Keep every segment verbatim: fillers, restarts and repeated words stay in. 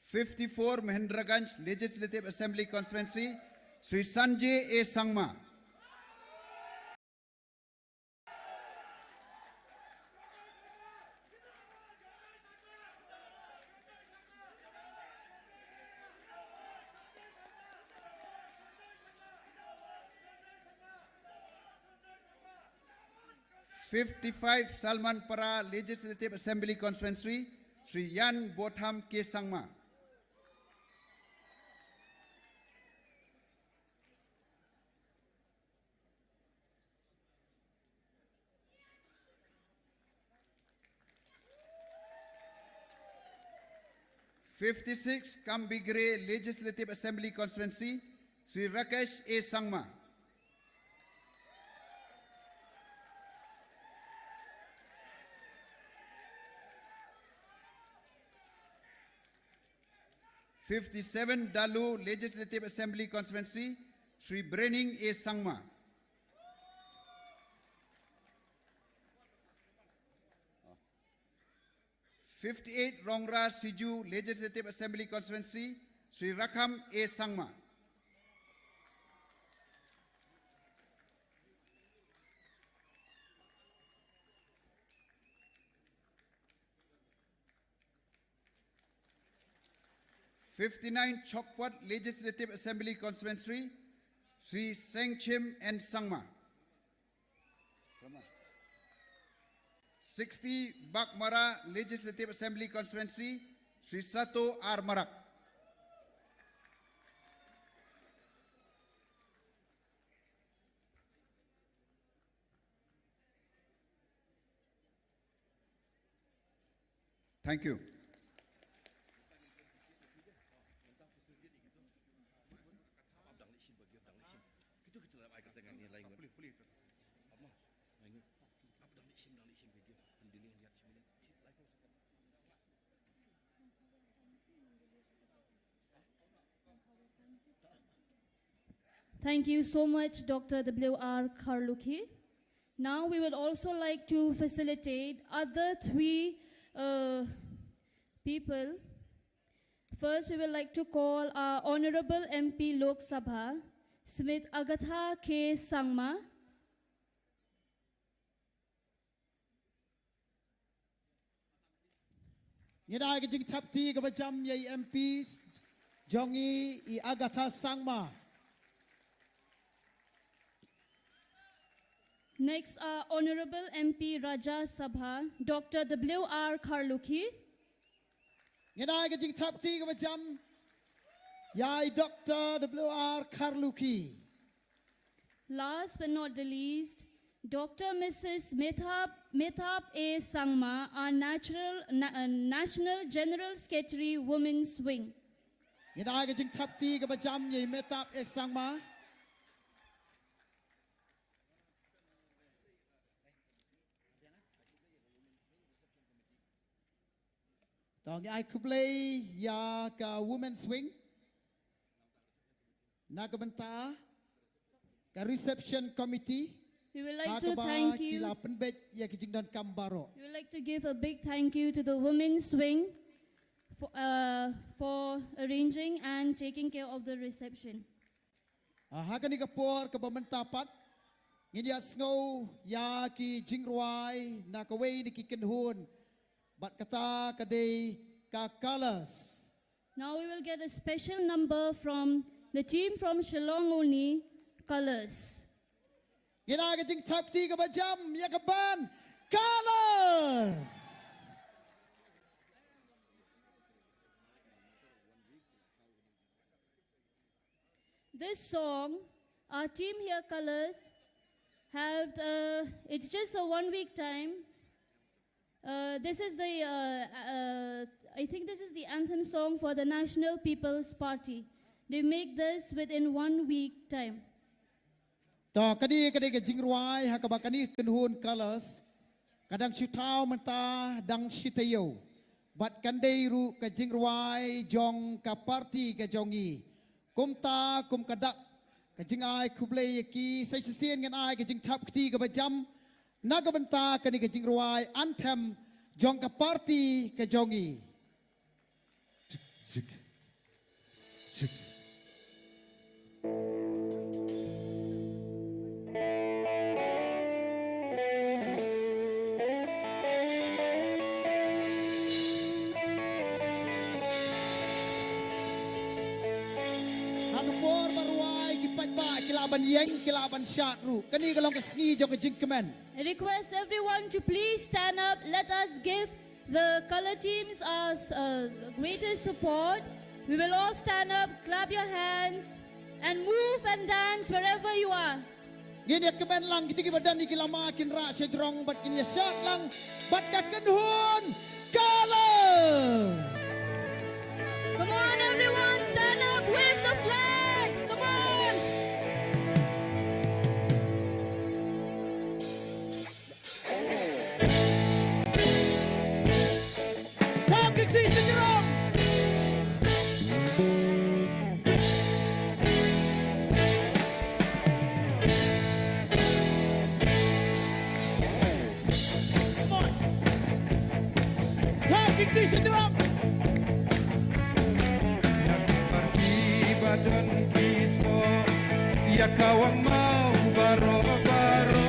fifty-four Mahendraganj Legislative Assembly Constituency, Shri Sanjay A Sangma. Fifty-five Salmanpara Legislative Assembly Constituency, Shri Yan Botham K Sangma. Fifty-six Gambegre Legislative Assembly Constituency, Shri Rakesh A Sangma. Fifty-seven Dalu Legislative Assembly Constituency, Shri Brening A Sangma. Fifty-eight Rongra Siju Legislative Assembly Constituency, Shri Rakham A Sangma. Fifty-nine Chokpot Legislative Assembly Constituency, Shri Sengchim N Sangma. Sixty Baghmara Legislative Assembly Constituency, Shri Sato R Marak. Thank you. Thank you so much, Doctor W R Kharlukhi. Now we would also like to facilitate other three uh, people. First, we would like to call our Honorable M P Lok Sabha, Smit Agatha K Sangma. Ngin ai ka jingthap kti kaba jam ïa i M P jong ngi, i Agatha Sangma. Next, our Honorable M P Rajya Sabha, Doctor W R Kharlukhi. Ngin ai ka jingthap kti kaba jam ïa i Doctor W R Kharlukhi. Last but not the least, Doctor Missus Mehtab, Mehtab A Sangma, our natural, na, uh, National General Secretary, Women's Wing. Ngin ai ka jingthap kti kaba jam ïa i Mehtab A Sangma. To ngi ai khublei ïa ka Women's Wing na ka bynta ka reception committee. We would like to thank you. Ha kaba ki la pynbeit ïa ki jingdonkam baroh. We would like to give a big thank you to the Women's Wing for, uh, for arranging and taking care of the reception. Ah, ha kane ka por kaba mynta pat ngin ïa sngew ïa ki jingrwai na kawei na ki kynhun, bad kata ka dei ka Colors. Now we will get a special number from the team from Shillong only, Colors. Ngin ai ka jingthap kti kaba jam ïa ka band Colors. This song, our team here, Colors, have, uh, it's just a one week time. Uh, this is the, uh, uh, I think this is the anthem song for the National People's Party. They make this within one week time. To, kane ka dei ka jingrwai ha kaba kane ka kynhun Colors ka dang shu thaw mynta dang shi taïew. Bad kan dei ruh ka jingrwai jong ka party ka jong ngi. Kumta kum ka dak ka jingai khublei ïa ki, sa shisien ngin ai ka jingthap kti kaba jam na ka bynta kane ka jingrwai anthem jong ka party ka jong ngi. Sik, sik. Ha ka por ba rwai ki paidbah ki lah ban ïeng, ki lah ban shad ruh. Kane ka long ka sngi jong ka jingkmen. I request everyone to please stand up. Let us give the color teams our uh, greatest support. We will all stand up, clap your hands, and move and dance wherever you are. Ngin ïa kmen lang, kita kiba don ïa ki lama kin rah shajrong bad kin ïa shad lang bad ka kynhun Colors. Come on, everyone, stand up, wave the flags. Come on. Thap ki kti shajrong. Thap ki kti shajrong. Ïa ka parti ba don ki soh, ïa ka wang maw baroh baroh.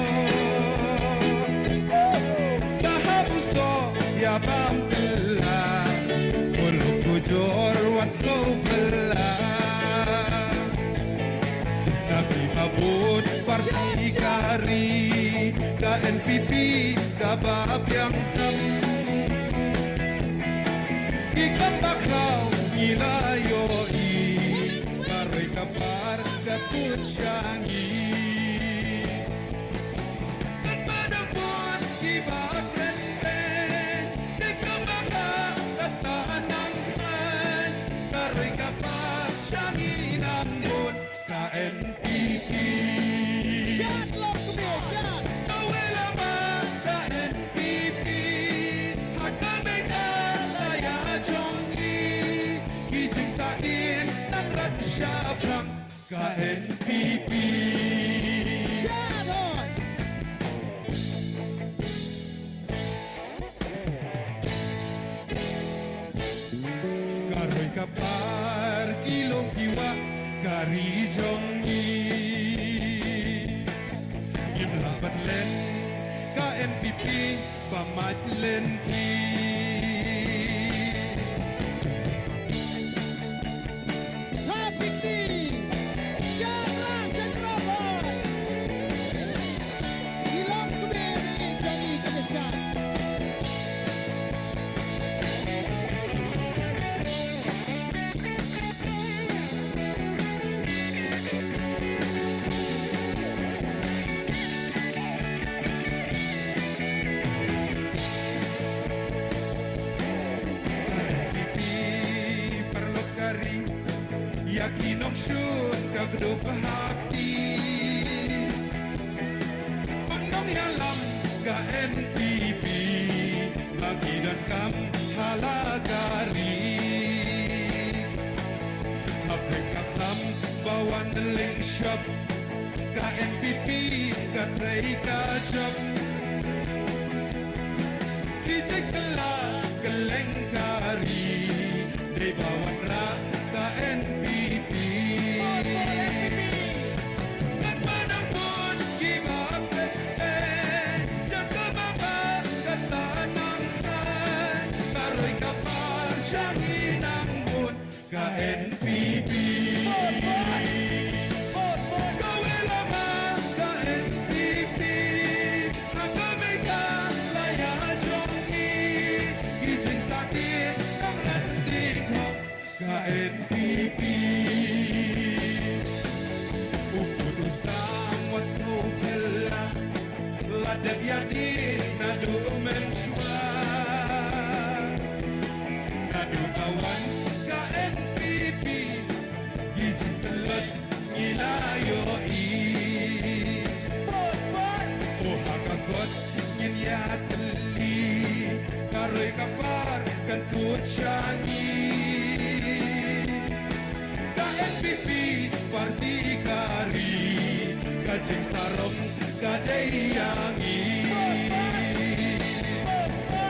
Ka hap u soh ïa bam kylla, u luk u jor wat sngewbha. Ka phi ba bud parti ka ri, ka N P P kaba biang tam. Ki kam ba khraw ngi la ïohi, ka roi ka par ka kut sha ngi. Katba dang bun kiba kren beiñ, te kaba ka kata nang kren, ka roi ka par sha ngi nang bun ka N P P. Shad lok kmie, shad. Kawei lama ka N P P, ha ka Meghalaya jong ngi, ki jingsain nang rat shaphrang. Ka N P P. Ka roi ka par ki long ki wah ka ri jong ngi. Ngim lah ban len ka N P P ba mait lynti. Happy Tea! Shah Raj Chakraborty! Ilong kmie jong ngi ka jingshad. Paralok ka ri, ïa ki nongshun ka kdup ha kti. Kum nongïalam ka N P P, ba ki donkam ha la ka ri. Hap leh ka tam ba wan lyngshop, ka N P P ka trei ka jop. Ki jingkylla kylleng ka ri, dei ba wanrah ka N P P. Katba nang bun kiba kren beiñ, ïa kaba kata nang kren, ka roi ka par sha ngi nang bun ka N P P. Kawei lama ka N P P, ha ka Meghalaya jong ngi, ki jingsain nang rat dih hok ka N P P. U kut u sam wat sngewphylla, la dep ïadie naduh mynshuwa. Naduh ba wan ka N P P, ki jingpynlut ngi la ïohi. Oh, ha ka kot ngin ïatylli, ka roi ka par kan kut sha ngi. Ka N P P party ka ri, ka jingsarong ka dei ïa ngi.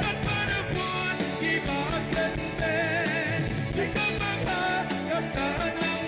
Katba nang bun kiba kren beiñ, ïa kaba kata nang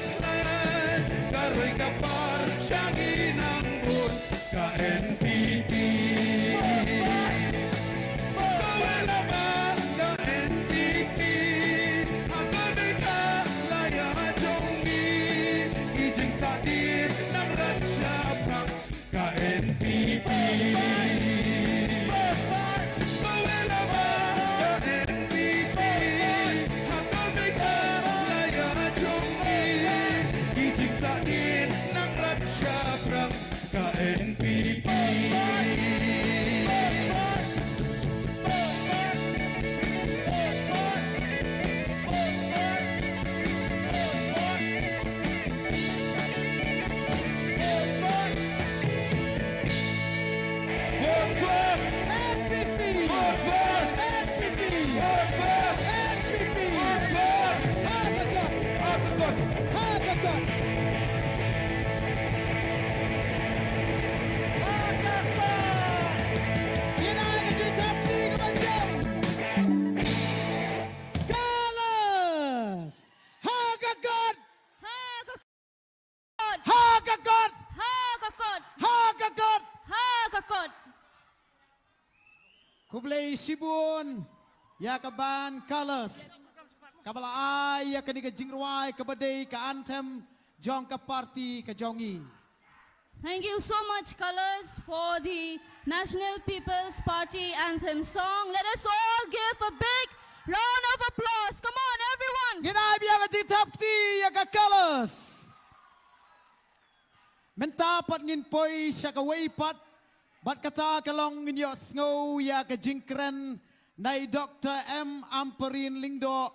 Ha ka kot. Ha ka kot. Ïa ka jingthap kti kaba jem. Colors. Ha ka kot. Ha ka kot. Ha ka kot. Ha ka kot. Ha ka kot. Ha ka kot. Khublei shibun ïa ka band Colors kaba la ai ïa kane ka jingrwai kaba dei ka anthem jong ka party ka jong ngi. Thank you so much, Colors, for the National People's Party anthem song. Let us all give a big round of applause. Come on, everyone. Ngin ai biang ka jingthap kti ïa ka Colors. Mynta pat ngin poi sha kawei pat, bad kata ka long ngin ïohsngew ïa ka jingkren na i Doctor M Ampareen Lyngdoh,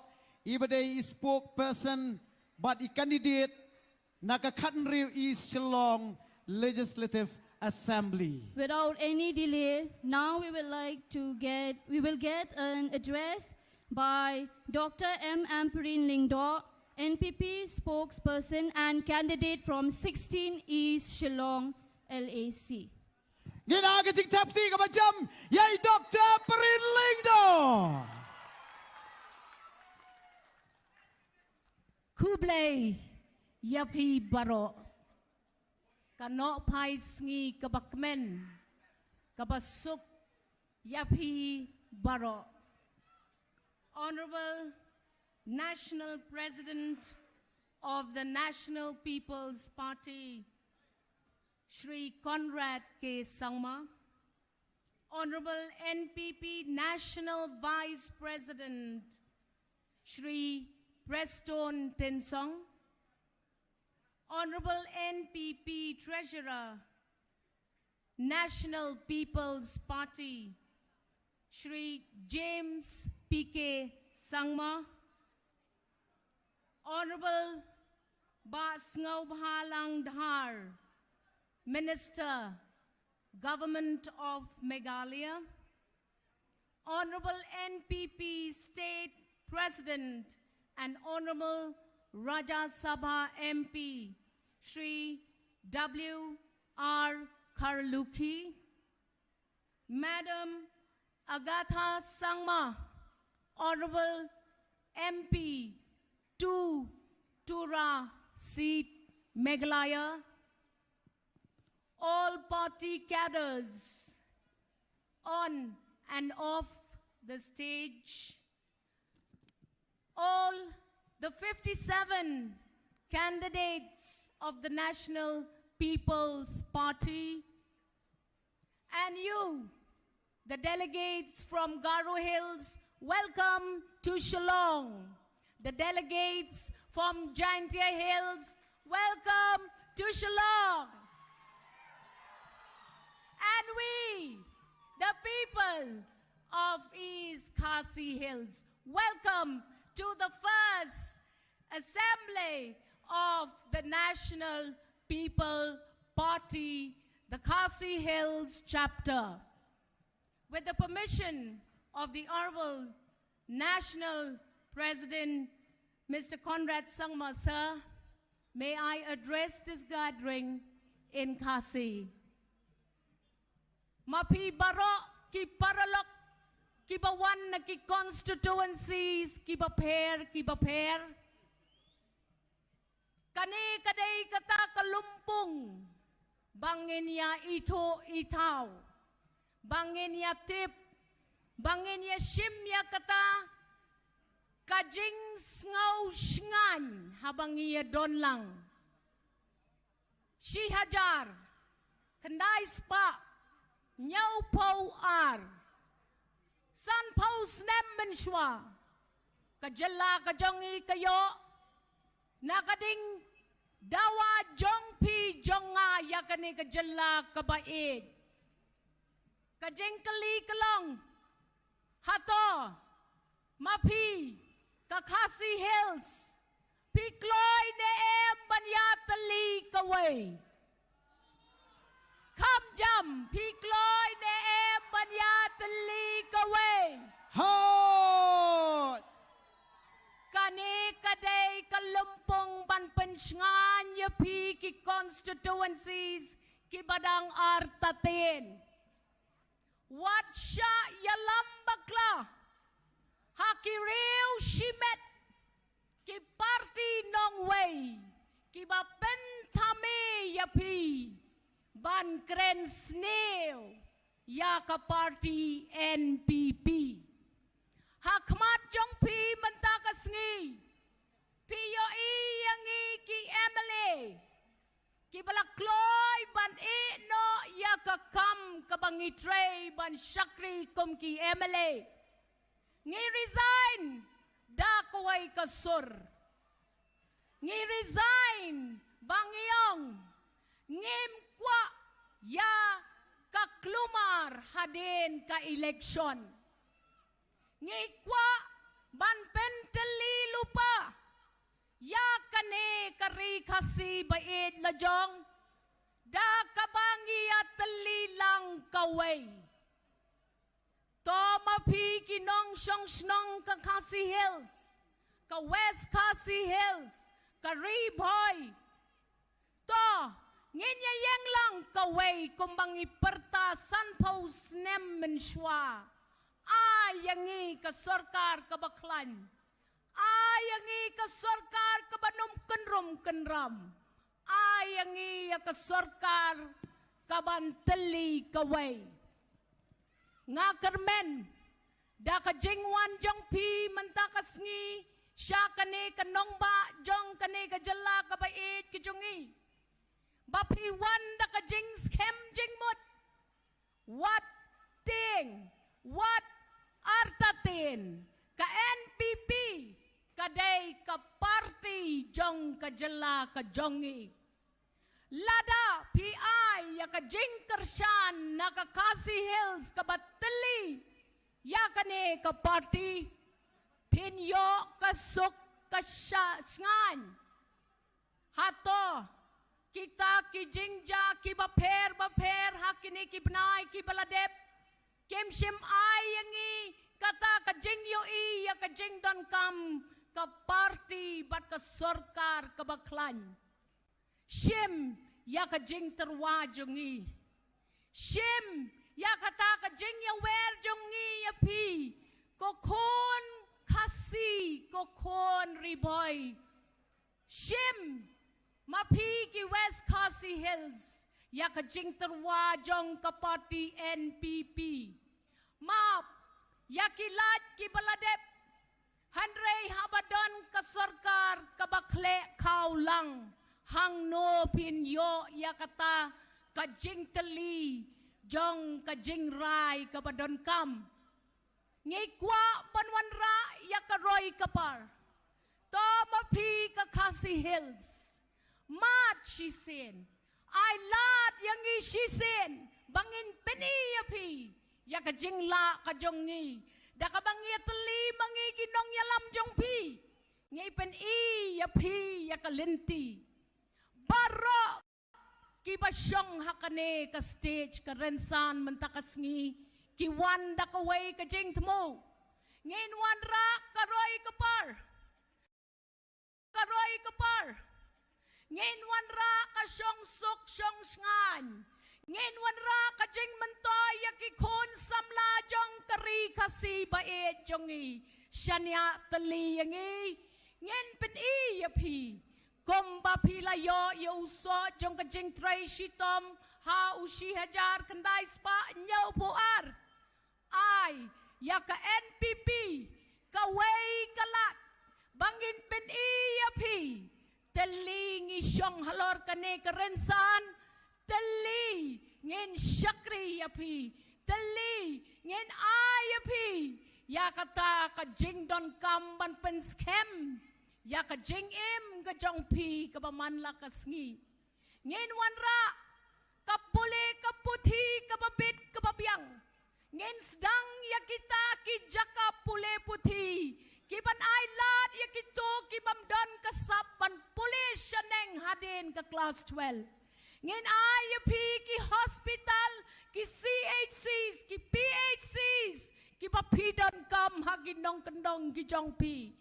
i ba dei i spokesperson bad i candidate na ka khathynriew East Shillong Legislative Assembly. Without any delay, now we will like to get, we will get an address by Doctor M Ampareen Lyngdoh, N P P spokesperson and candidate from sixteen East Shillong L A C. Ngin ai ka jingthap kti kaba jem ïa i Doctor Ampareen Lyngdoh. Khublei ïa phi baroh. Ka nohphai sngi kaba kmen, kaba suk ïa phi baroh. Honorable National President of the National People's Party, Shri Conrad K Sangma, Honorable N P P National Vice President, Shri Prestone Tynsong, Honorable N P P Treasurer, National People's Party, Shri James P K Sangma, Honorable Bah Sniawbhalang Dhar, Minister, Government of Meghalaya, Honorable N P P State President and Honorable Rajya Sabha M P, Shri W R Kharlukhi, Madam Agatha Sangma, Honorable M P two Tura seat, Meghalaya, all party cadres on and off the stage, all the fifty-seven candidates of the National People's Party, and you, the delegates from Garo Hills, welcome to Shillong. The delegates from Jaintia Hills, welcome to Shillong. And we, the people of East Khasi Hills, welcome to the first Assembly of the National People Party, the Khasi Hills Chapter. With the permission of the Honorable National President, Mister Conrad Sangma, sir, may I address this gathering in Khasi. Ma phi baroh ki paralok kiba wan na ki constituencies kiba pher kiba pher, kane ka dei kata ka lympung ba ngin ïa ithuh ithaw, ba ngin ïa tip, ba ngin ïa shim ïa kata ka jingsngew shngaiñ haba ngi ïa don lang. Shi hajar khyndai spah hynñiewphew ar, sanphew snem mynshuwa, ka jylla ka jong ngi ka ïoh na ka ding dawa jong phi jong nga ïa kane ka jylla kaba ïeit. Ka jingkylli ka long, hato ma phi ka Khasi Hills phi kloi ne em ban ïatylli kawei? Kham jam, phi kloi ne em ban ïatylli kawei? Hooid. Kane ka dei ka lympung phi ki constituencies kiba dang artatien. Wat shah ïalam bakla ha ki riew shimet ki parti nongwei kiba pynthame ïa phi ban kren sniew ïa ka parti N P P. Ha khmat jong phi mynta ka sngi, phi ïohi ïa ngi ki M L A kiba la kloi ban ïeh noh ïa ka kam kaba ngi trei ban shakri kum ki M L A. Ngi resign da kawei ka sur. Ngi resign ba ngi ong ngim kwah ïa ka kulmar hadien ka election. Ngi kwah ban pyntylli lypa ïa kane ka Ri Khasi ba ïeit la jong da kaba ngi ïatylli lang kawei. To ma phi ki nongshong shnong ka Khasi Hills, ka West Khasi Hills, ka Ri Bhoi. To, ngin ïa ïeng lang kawei kumba ngi pyrta sanphew snem mynshuwa. Ai ïa ngi ka sorkar kaba khlaiñ. Ai ïa ngi ka sorkar kaba nym kynrum kynram. Ai ïa ngi ïa ka sorkar kaban tylli kawei. Nga kyrmen da ka jingwan jong phi mynta ka sngi sha kane ka nongbah jong kane ka jylla kaba ïeit ka jong ngi, ba phi wan da ka jingskhem jingmut. Wat tieng, wat artatien, ka N P P ka dei ka parti jong ka jylla ka jong ngi. Lada phi ai ïa ka jingkyrshan na ka Khasi Hills kaba tylli ïa kane ka parti, phin ïoh ka suk ka sha-, shngaiñ. Hato kita ki jingjia kiba pher ba pher ha kine ki bnai kiba la dep kim shym ai ïa ngi kata ka jingïohi ïa ka jingdonkam ka parti bad ka sorkar kaba khlaiñ? Shim ïa ka jingtyrwa jong ngi. Shim ïa kata ka jingïawer jong ngi ïa phi, ko khun Khasi, ko khun Ri Bhoi. Shim ma phi ki West Khasi Hills ïa ka jingtyrwa jong ka parti N P P. Map ïa ki lad kiba la dep. Hynrei haba don ka sorkar kaba khleh khaw lang, hangno phin ïoh ïa kata ka jingkylli jong ka jingrai kaba donkam? Ngi kwah ban wanrah ïa ka roi ka par. To ma phi ka Khasi Hills, mad shisien, ai lad ïa ngi shisien ba ngin pyni ïa phi ïa ka jinglah ka jong ngi da kaba ngi ïatylli ma ngi ki nongïalam jong phi. Ngi pyni ïa phi ïa ka lynti. Baroh kiba shong ha kane ka stage ka rynsan mynta ka sngi ki wan da kawei ka jingthmu. Ngin wanrah ka roi ka par. Ka roi ka par. Ngin wanrah ka shongsuk shongshngaiñ. Ngin wanrah ka jingmyntoi ïa ki khun samla jong ka Ri Khasi ba ïeit jong ngi. Shaniah tylli ïa ngi. Ngin pyni ïa phi. Kumba phi la ïoh ïa u soh jong ka jingtrei shitom ha u shi hajar khyndai spah hynñiewphew ar. Ai ïa ka N P P kawei ka lad ba ngin pyni ïa phi. Tylli ngi shong halor kane ka rynsan. Tylli ngin shakri ïa phi. Tylli ngin ai ïa phi ïa kata ka jingdonkam ban pynskhem ïa ka jingim ka jong phi kaba man la ka sngi. Ngin wanrah ka pule ka puthi kaba bit kaba biang. Ngin sdang ïa kita ki jaka pule puthi kiban ai lad ïa kito ki bym don ka sap ban pule shaneng hadien ka klas twelve. Ngin ai ïa phi ki hospital, ki C H Cs, ki P H Cs kiba phi donkam ha ki nongkyndong ki jong phi.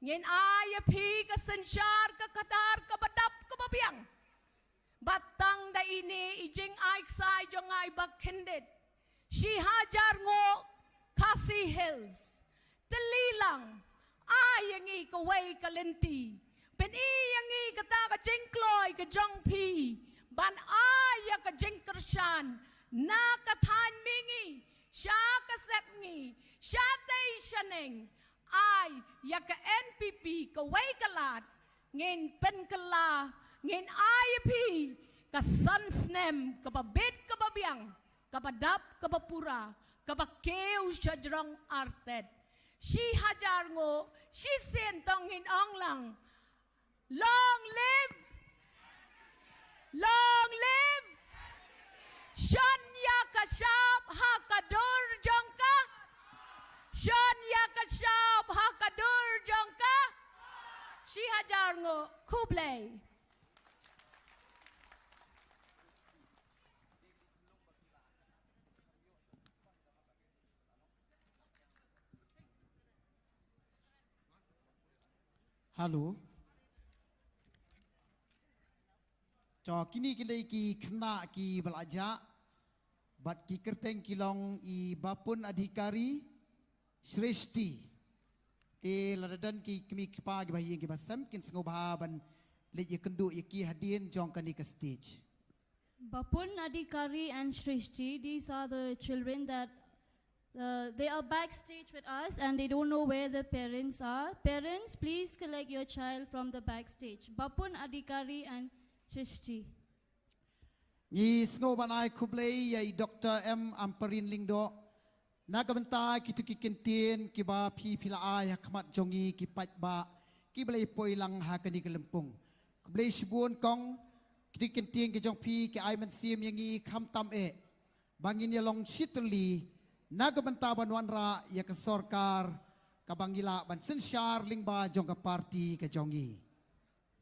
Ngin ai ïa phi ka synshar ka khadar kaba dap kaba Piang. Bad tang da ine i jingai ksai jong nga i ba khyndiat. Shi hajar nguh Khasi Hills. Tylli lang. Ai ïa ngi kawei ka lynti. Pyni ïa ngi kata ka jingkloi ka jong phi. Ban ai ïa ka jingkyrshan. Na ka thaiñ mihngi. Sha ka sepngi. Shatei shaneng. Ai ïa ka N P P kawei ka lad. Ngin pynkylla, ngin ai ïa phi ka san snem kaba bit kaba biang, kaba dap kaba pura, kaba kiew shajrong artet. Shi hajar nguh, shisien tang ngin ong lang. Long live! Long live! Shon ïa ka shap ha ka dur jong ka. Shon ïa ka shap ha ka dur jong ka. Shi hajar nguh, khublei. Hello. To, kine ki dei ki khynnah kiba la jah bad ki kyrteng ki long i Bapun Adhikari, Shrishti. Te lada don ki kmie ki kpa kiba ha ïing kiba sem kin sngewbha ban leit ïakynduh ïa ki hadien jong kane ka stage. Bapun Adhikari and Shrishti, these are the children that, uh, they are backstage with us and they don't know where the parents are. Parents, please collect your child from the backstage. Bapun Adhikari and Shrishti. Ngi sngewbha ban ai khublei ïa i Doctor M Ampareen Lyngdoh. Na ka bynta kito ki kyntien kiba phi phi la ai ha khmat jong ngi ki paidbah kiba la ïa poi lang ha kane ka lympung. Khublei shibun kong, kito ki kyntien ki jong phi ki ai mynsiem ïa ngi khamtam eh ba ngin ïa long shitylli na ka bynta ban wanrah ïa ka sorkar kaba ngi lah ban synshar lyngba jong ka party ka jong ngi.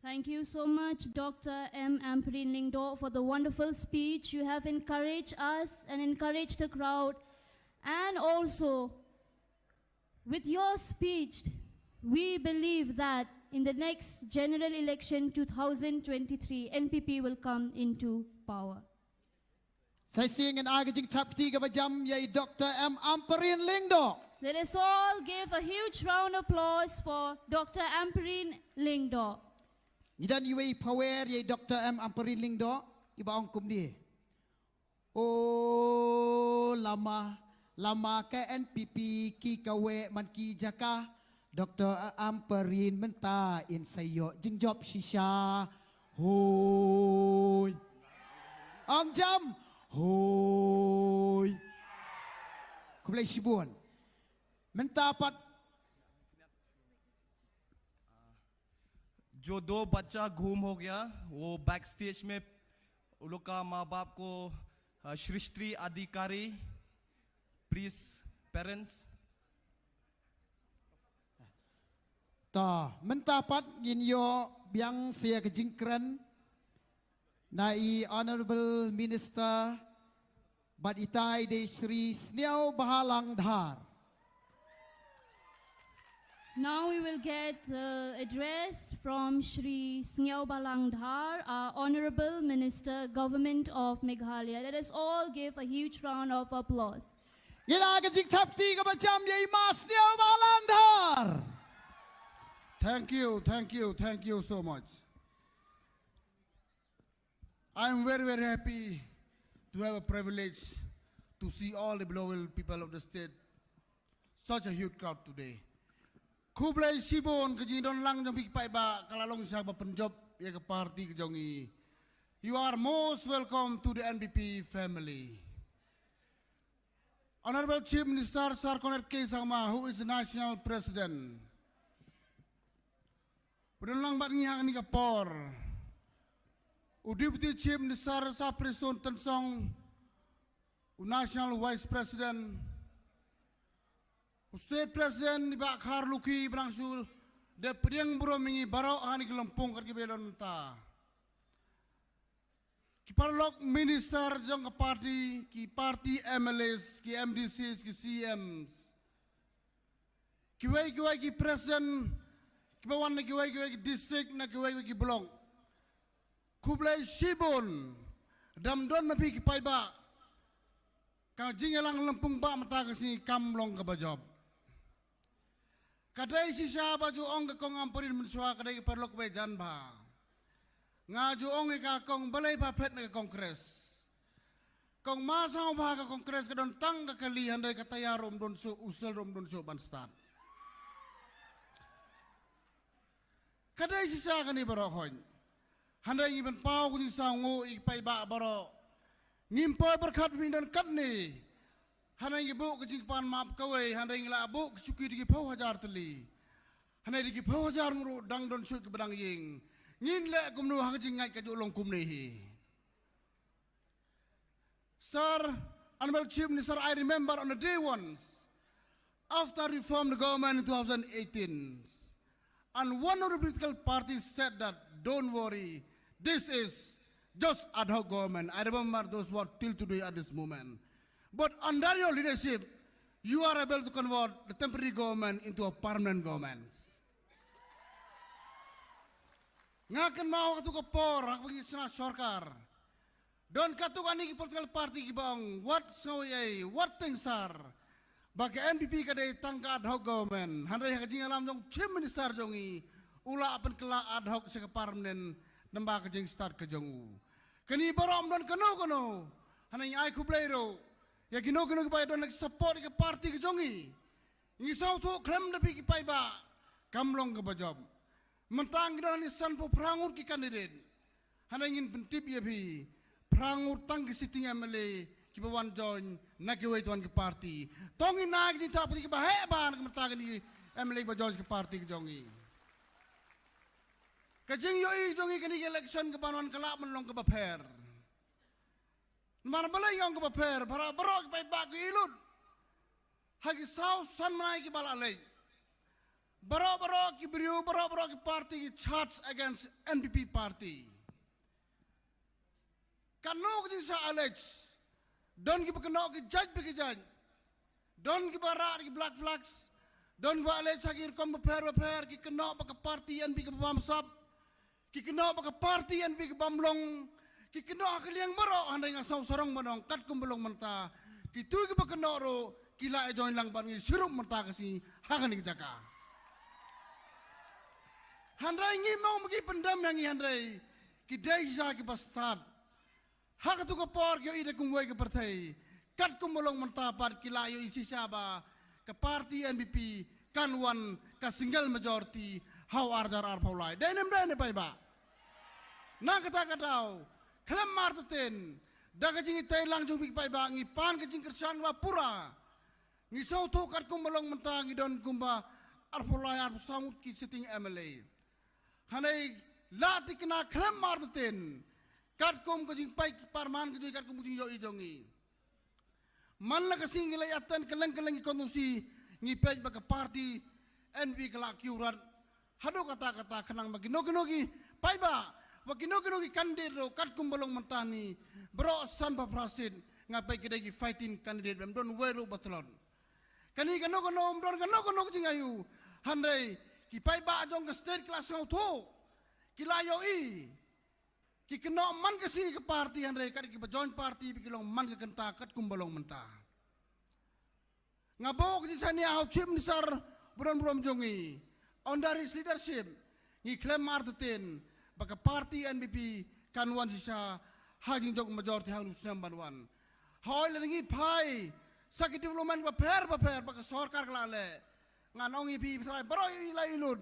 Thank you so much, Doctor M Ampareen Lyngdoh, for the wonderful speech. You have encouraged us and encouraged the crowd. And also, with your speech, we believe that in the next general election two thousand twenty-three, N P P will come into power. Sa shisien ngin ai ka jingthap kti kaba jam ïa i Doctor M Ampareen Lyngdoh. Let us all give a huge round of applause for Doctor Ampareen Lyngdoh. Ngi don iwei i phawer ïa i Doctor M Ampareen Lyngdoh, iba ong kumne. O lama, lama ka N P P ki kaweh man ki jaka, Doctor Ampareen mynta in sa ïoh jingjop shisha. Hoi. Ong jam. Hoi. Khublei shibun. Mynta pat. जो दो बच्चा गुम हो गया, वो बैक स्टेज में उन लोग का माँ बाप को, अ, सृष्टि अधिकारी, प्लीज पेरेंट्स। Ta, mynta pat ngin ïoh biang sa ïa ka jingkren na i Honorable Minister bad itai dei Shri Sniawbhalang Dhar. Now we will get, uh, address from Shri Sniawbhalang Dhar, our Honorable Minister, Government of Meghalaya. Let us all give a huge round of applause. Ngin ai ka jingthap kti kaba jam ïa i Ma Sniawbhalang Dhar. Thank you, thank you, thank you so much. I am very, very happy to have a privilege to see all the beloved people of the state, such a huge crowd today. Khublei shibun, ka jingdon lang jong phi ki paidbah ka la long shisha ba pynjop ïa ka party ka jong i. You are most welcome to the N P P family. Honorable Chief Minister Sir Conrad K Sangma, who is the National President. Pynlong bad ngi ha kane ka por. U Deputy Chief Minister Sir Prestone Tynsong, u National Vice President, u State President i Bah Kharlukhi, ba dang shu dep pdiang burom ïa ngi baroh ha kane ka lympung kat kiba ïadon mynta. Ki paralok minister jong ka party, ki party M L As, ki M D Cs, ki C Ms. Kiwei kiwei ki president, kiba wan na kiwei kiwei ki district, na kiwei kiwei ki block. Khublei shibun. Dam don na phi ki paidbah. Ka jingïalang lympung ba mynta ka sngi kam long kaba jop. Ka dei shisha ba ju ong ka kong Ampareen mynshuwa, ka dei ka paralok ba jan bha. Nga ju ong ïa ka kong balei ba phet na ka Congress. Kong ma sngewbha ka Congress ka don tang ka kali, hynrei ka tayar ruh ym don shuh, u sel ruh ym don shuh ban start. Ka dei shisha kane baroh hoi. Hynrei ngi pynpaw ka jingsngewnguh ïa ki paidbah baroh. Ngim poi pyrkhat ba ngin don katne. Hynrei ngi buh ka jingpan map kawei, hynrei ngi la buh ka shuki da ki phew hajar tylli. Hynrei da ki phew hajar ngut ruh dang don shuh kiba dang ïeng. Ngin leh kumno ha ka jingngeit ka ju long kumne hi. Sir, Honorable Chief Minister, I remember on the day one, after we formed the government in two thousand eighteen, and one of the political parties said that, "Don't worry, this is just ad hoc government." I remember those words till today at this moment. But under your leadership, you are able to convert the temporary government into a permanent government. Nga kynmaw katto ka por, ha kaba ngi shna sorkar. Don katto katne ki political party kiba ong, wat sngew ei ei, wat tyngsar. Ba ka N P P ka dei tang ka ad hoc government. Hynrei ha ka jingïalam jong Chief Minister jong ngi, u la pynkylla ad hoc sha ka permanent, namar ka jingstad ka jong u. Kane baroh ym don kano kano. Hynrei ngi ai khublei ruh ïa kino kino kiba don ki support ïa ka party ka jong ngi. Ngi sngewthuh khlem da phi ki paidbah, kam long kaba jop. Mynta ngi don hangne sanphew phra ngut ki candidate. Hynrei ngin pyntip ïa phi, phra ngut tang ki sitting M L A kiba wan join na kiwei pat ki party. To ngin ai ka jingthap kti kiba heh bha na ka bynta kine ki M L A kiba join ki party ki jong ngi. Ka jingïohi jong ngi kane ka election kaba wan ka lah ban long kaba pher. Namar balei nga ong kaba pher, baroh baroh ki paidbah ki ïohi lut. Ha ki saw san bnai kiba la leit, baroh baroh ki briew, baroh baroh ki party ki charge against N P P party. Kano ka jingshah allege? Don kiba kynnoh ki jait pa ki jait. Don kiba rah ki black flags. Don kiba allege ha ki rukom bapher bapher, ki kynnoh ba ka party N P P ka bamsap. Ki kynnoh ba ka party N P P ka bym long. Ki kynnoh ha ka liang baroh, hynrei nga sngew sarong ban ong katkum ba long mynta, kito kiba kynnoh ruh ki la ïa join lang bad ngi shirup mynta ka sngi ha kane ka jaka. Hynrei ngim ong ba ki pyndem ïa ngi, hynrei ki dei shisha kiba stad. Ha katto ka por ki ïohi da kumwei ka pyrthei. Katkum ba long mynta pat ki la ïohi shisha ba ka party N P P kan wan ka single majority ha u ar hajar arphew lai. Dei ne ym dei ne paidbah? Na kata ka daw, khlem artatien, da ka jingïatreilang jong phi paidbah, ngi pan ka jingkyrshan ba pura. Ngi sngewthuh katkum ba long mynta ngi don kumba arphew lai arphew saw ngut ki sitting M L A. Hynrei la thikna khlem artatien, katkum ka jingpeit parman ka jong ngi, katkum ka jingïohi jong ngi. Man la ka sngi ngi la ïa attend kylleng kylleng ki constituency, ngi peit ba ka party N P P ka la kiew rat haduh katta katta, khnang ba kino kino ki paidbah, ba kino kino ki candidate ruh katkum ba long mynta hangne, baroh sanphew phra seat nga peit ki dei ki fighting candidate, bym don wei ruh ba tlot. Kane kano kano, ym don kano kano ka jingayu. Hynrei ki paidbah jong ka state ki la sngewthuh, ki la ïohi. Ki kynnoh man ka sngi ka party, hynrei kat kiba join party ba ki long man ka kynta katkum ba long mynta. Nga buh ka jingshaniah ha u Chief Minister ba don burom jong ngi. Under his leadership, ngi khlem artatien ba ka party N P P kan wan shisha ha jingjop majority ha u snem ban wan. Hooid, lada ngi phai sa ki development bapher bapher ba ka sorkar ka la leh, ngan ong ïa phi, phi tharai baroh i la ïohi lut.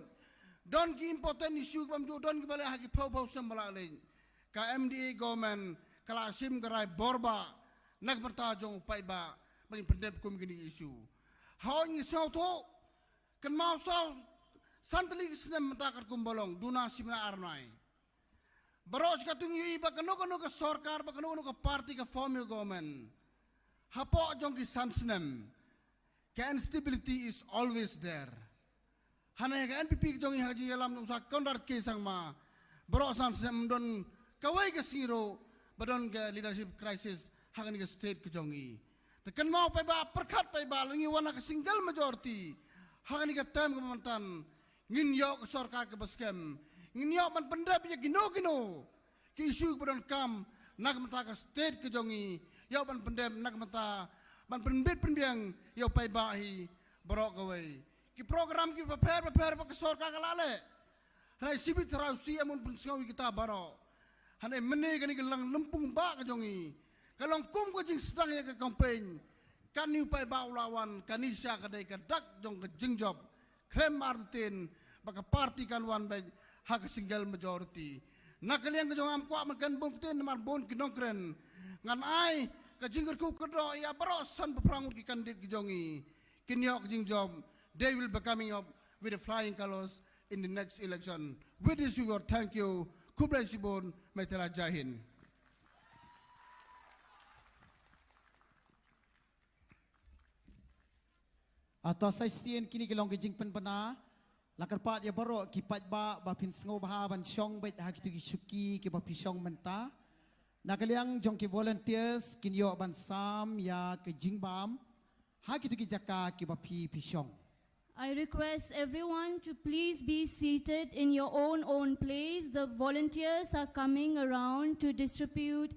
Don ki important issue bym ju don kiba leh ha ki phew phew snem ba la leit. Ka M D A government ka la shim ka rai bor bha na ka bynta jong u paidbah ba ngin pyndep kum kine ki issue. Hooid, ngi sngewthuh, kynmaw saw san tylli ki snem mynta katkum ba long, duna shibnai arnai. Baroh shi katto ngi ïohi ba kano kano ka sorkar, ba kano kano ka party ka form ïa ka government, hapoh jong ki san snem, ka instability is always there. Hangne ka N P P ka jong ngi ha ka jingïalam jong u Sir Conrad K Sangma, baroh san snem ym don kawei ka sngi ruh ba don ka leadership crisis ha kane ka state ka jong ngi. Te kynmaw paidbah, pyrkhat paidbah, lada ngi wan ha ka single majority ha kane ka term kaba mynta, ngin ïoh ka sorkar kaba skhem. Ngin ïoh ban pyndep ïa kino kino ki issue kiba donkam na ka bynta ka state ka jong ngi, ïa u ban pyndep na ka bynta ban pynbit pynbiang ïa u paidbah hi baroh kawei. Ki program kiba pher ba pher ba ka sorkar ka la leh, hynrei shibit tharai u CM un pynsngew ïa kita baroh. Hynrei mynne kane ka lympung bah ka jong ngi ka long kum ka jingsdang ïa ka campaign. Kane u paidbah u la wan, kane sha ka dei ka dak jong ka jingjop. Khlem artatien ba ka party kan wan beit ha ka single majority. Na ka liang ka jong nga, ym kwah ban kren bun ktien namar bun ki nongkren. Ngan ai ka jingkyrkhu kyrdoh ïa baroh san phew phra ngut ki candidate ki jong ngi, kin ïoh ka jingjop. They will be coming up with the flying colours in the next election. With this, we will thank you. Khublei shibun, Maitela, Jai Hind. Ah, to sa shisien, kine ki long ki jingpynbna. La kyrpad ïa baroh ki paidbah ba phin sngewbha ban shong beit ha kito ki shuki kiba phi shong mynta. Na ka liang jong ki volunteers kin ïoh ban sam ïa ka jingbam ha kito ki jaka kiba phi phi shong. I request everyone to please be seated in your own own place. The volunteers are coming around to distribute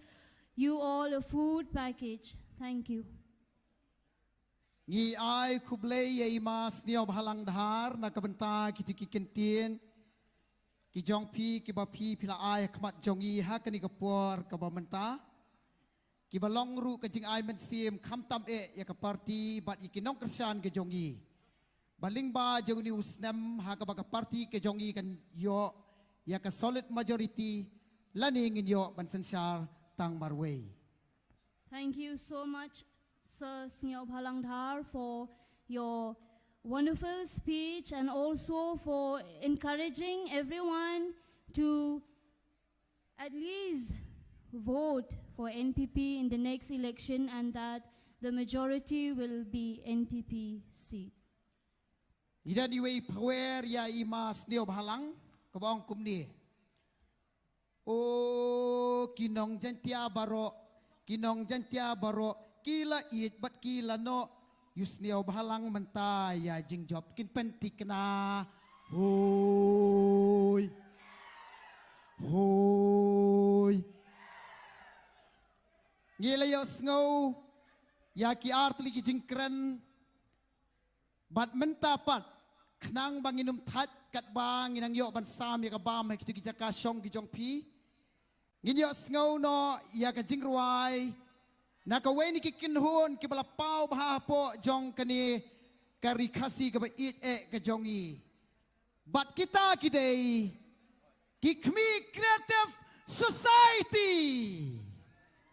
you all a food package. Thank you. Ngi ai khublei ïa i Ma Sniawbhalang Dhar na ka bynta kito ki kyntien ki jong phi kiba phi phi la ai ha khmat jong ngi ha kane ka por kaba mynta, kiba long ruh ka jingai mynsiem khamtam eh ïa ka party bad ïa ki nongkyrshan ki jong ngi. Ba lyngba jong une u snem ha kaba ka party ka jong ngi kan ïoh ïa ka solid majority lane ngin ïoh ban synshar tang marwei. Thank you so much, Sir Sniawbhalang Dhar, for your wonderful speech and also for encouraging everyone to at least vote for N P P in the next election and that the majority will be N P P seat. Ngi don iwei i pyrwer ïa i Ma Sniawbhalang kaba ong kumne. O ki nong Jaintia baroh, ki nong Jaintia baroh, ki la ïeit bad ki la noh, ïa u Sniawbhalang mynta ïa jingjop kin pynthikna. Hoi. Hoi. Ngi la ïohsngew ïa ki artylli ki jingkren. Bad mynta pat, khnang ba ngin ym thait katba ngin nang ïoh ban sam ïa ka bam ha kito ki jaka shong ki jong phi, ngin ïohsngew noh ïa ka jingrwai na kawei na ki kynhun kiba la paw bha hapoh jong kane ka Ri Khasi kaba ïeit eh ka jong ngi. Bad kita ki dei ki Khmih Creative Society.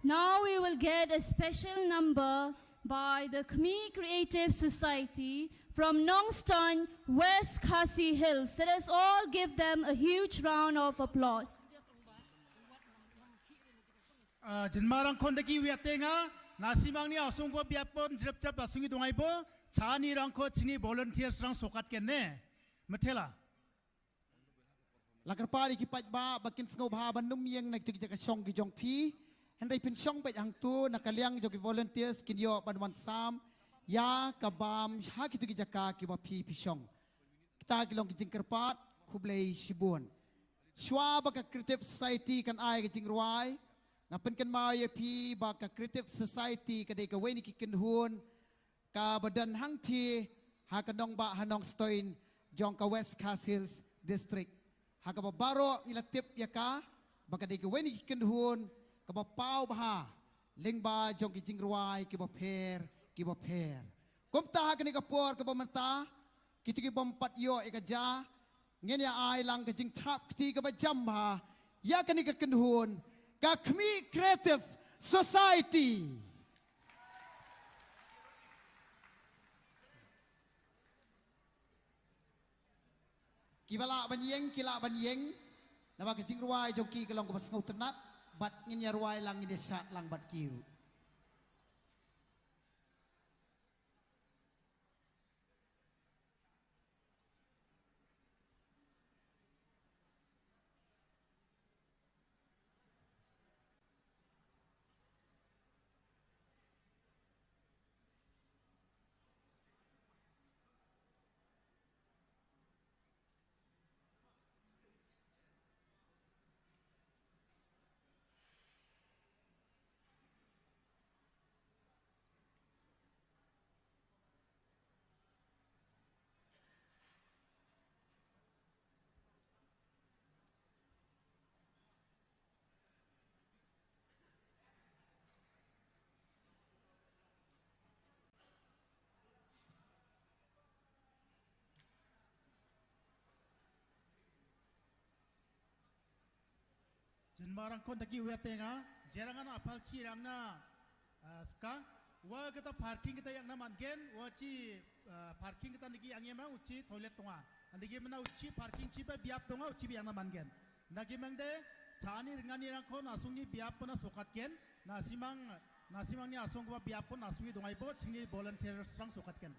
Now we will get a special number by the Khmih Creative Society from Nongstoiñ, West Khasi Hills. Let us all give them a huge round of applause. Ah, jin marang khon da ki wi ateng a, na simang ni asung ko biapon jrep jap asung i dongai bo, chani rang ko chini volunteers rang sokat ken ne. Mathela. La kyrpad ïa ki paidbah ba kin sngewbha ban ym ïeng na kito ki jaka shong ki jong phi. Hynrei phin shong beit hangto na ka liang jong ki volunteers kin ïoh ban wan sam ïa ka bam ha kito ki jaka kiba phi phi shong. Kita ki long ki jingkyrpad, khublei shibun. Shuwa ba ka Creative Society kan ai ka jingrwai, nga pynkynmaw ïa phi ba ka Creative Society ka dei kawei na ki kynhun kaba don hangthie ha ka nongbah ha Nongstoiñ jong ka West Khasi Hills District. Ha kaba baroh ngi la tip ïa ka ba ka dei kawei na ki kynhun kaba paw bha lyngba jong ki jingrwai kiba pher kiba pher. Kumta ha kane ka por kaba mynta, kito ki bym pat ïoh ïa ka ja, ngin ïa ai lang ka jingthap kti kaba jam bha ïa kane ka kynhun, ka Khmih Creative Society. Kiba lah ban ïeng ki lah ban ïeng, namar ka jingrwai jong ki ka long kaba sngewtynnat, bad ngin ïa rwai lang, ngin ïa shad lang bad ki ruh. Jin marang kon taki weteng a, jerang ana apal chi rang na, ah, ska, wa kata parking kata yang na mangen, wa chi, ah, parking kata niki yang yema uchi toilet tonga. Andiki mana uchi parking chi ba biap tonga, uchi bi yang na mangen. Naki mangde, chani ringani rang kon asung ni biap pona sokat ken, na simang, na simang ni asung ba biap pon asung ni dongai bo, chingni volunteer sang sokat ken.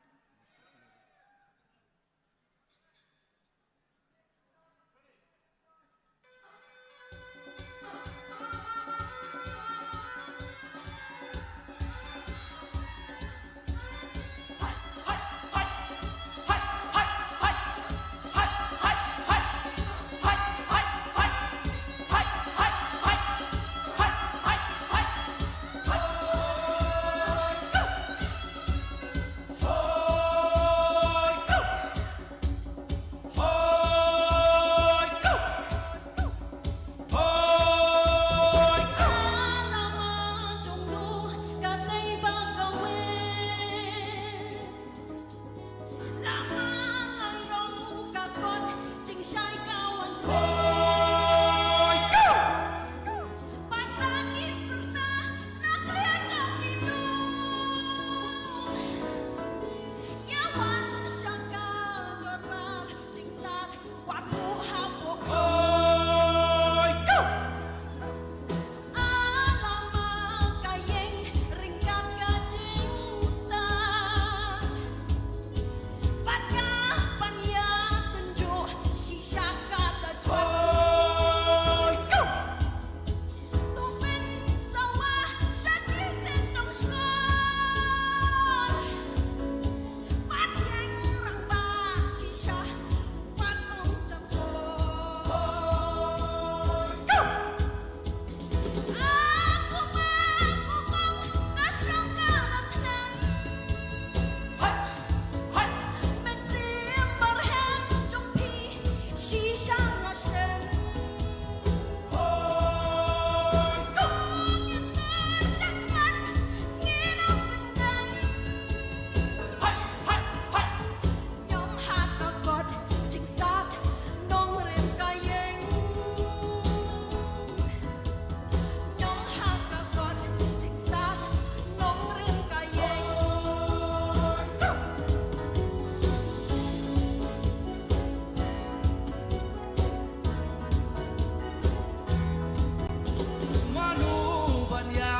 Mano ban ïa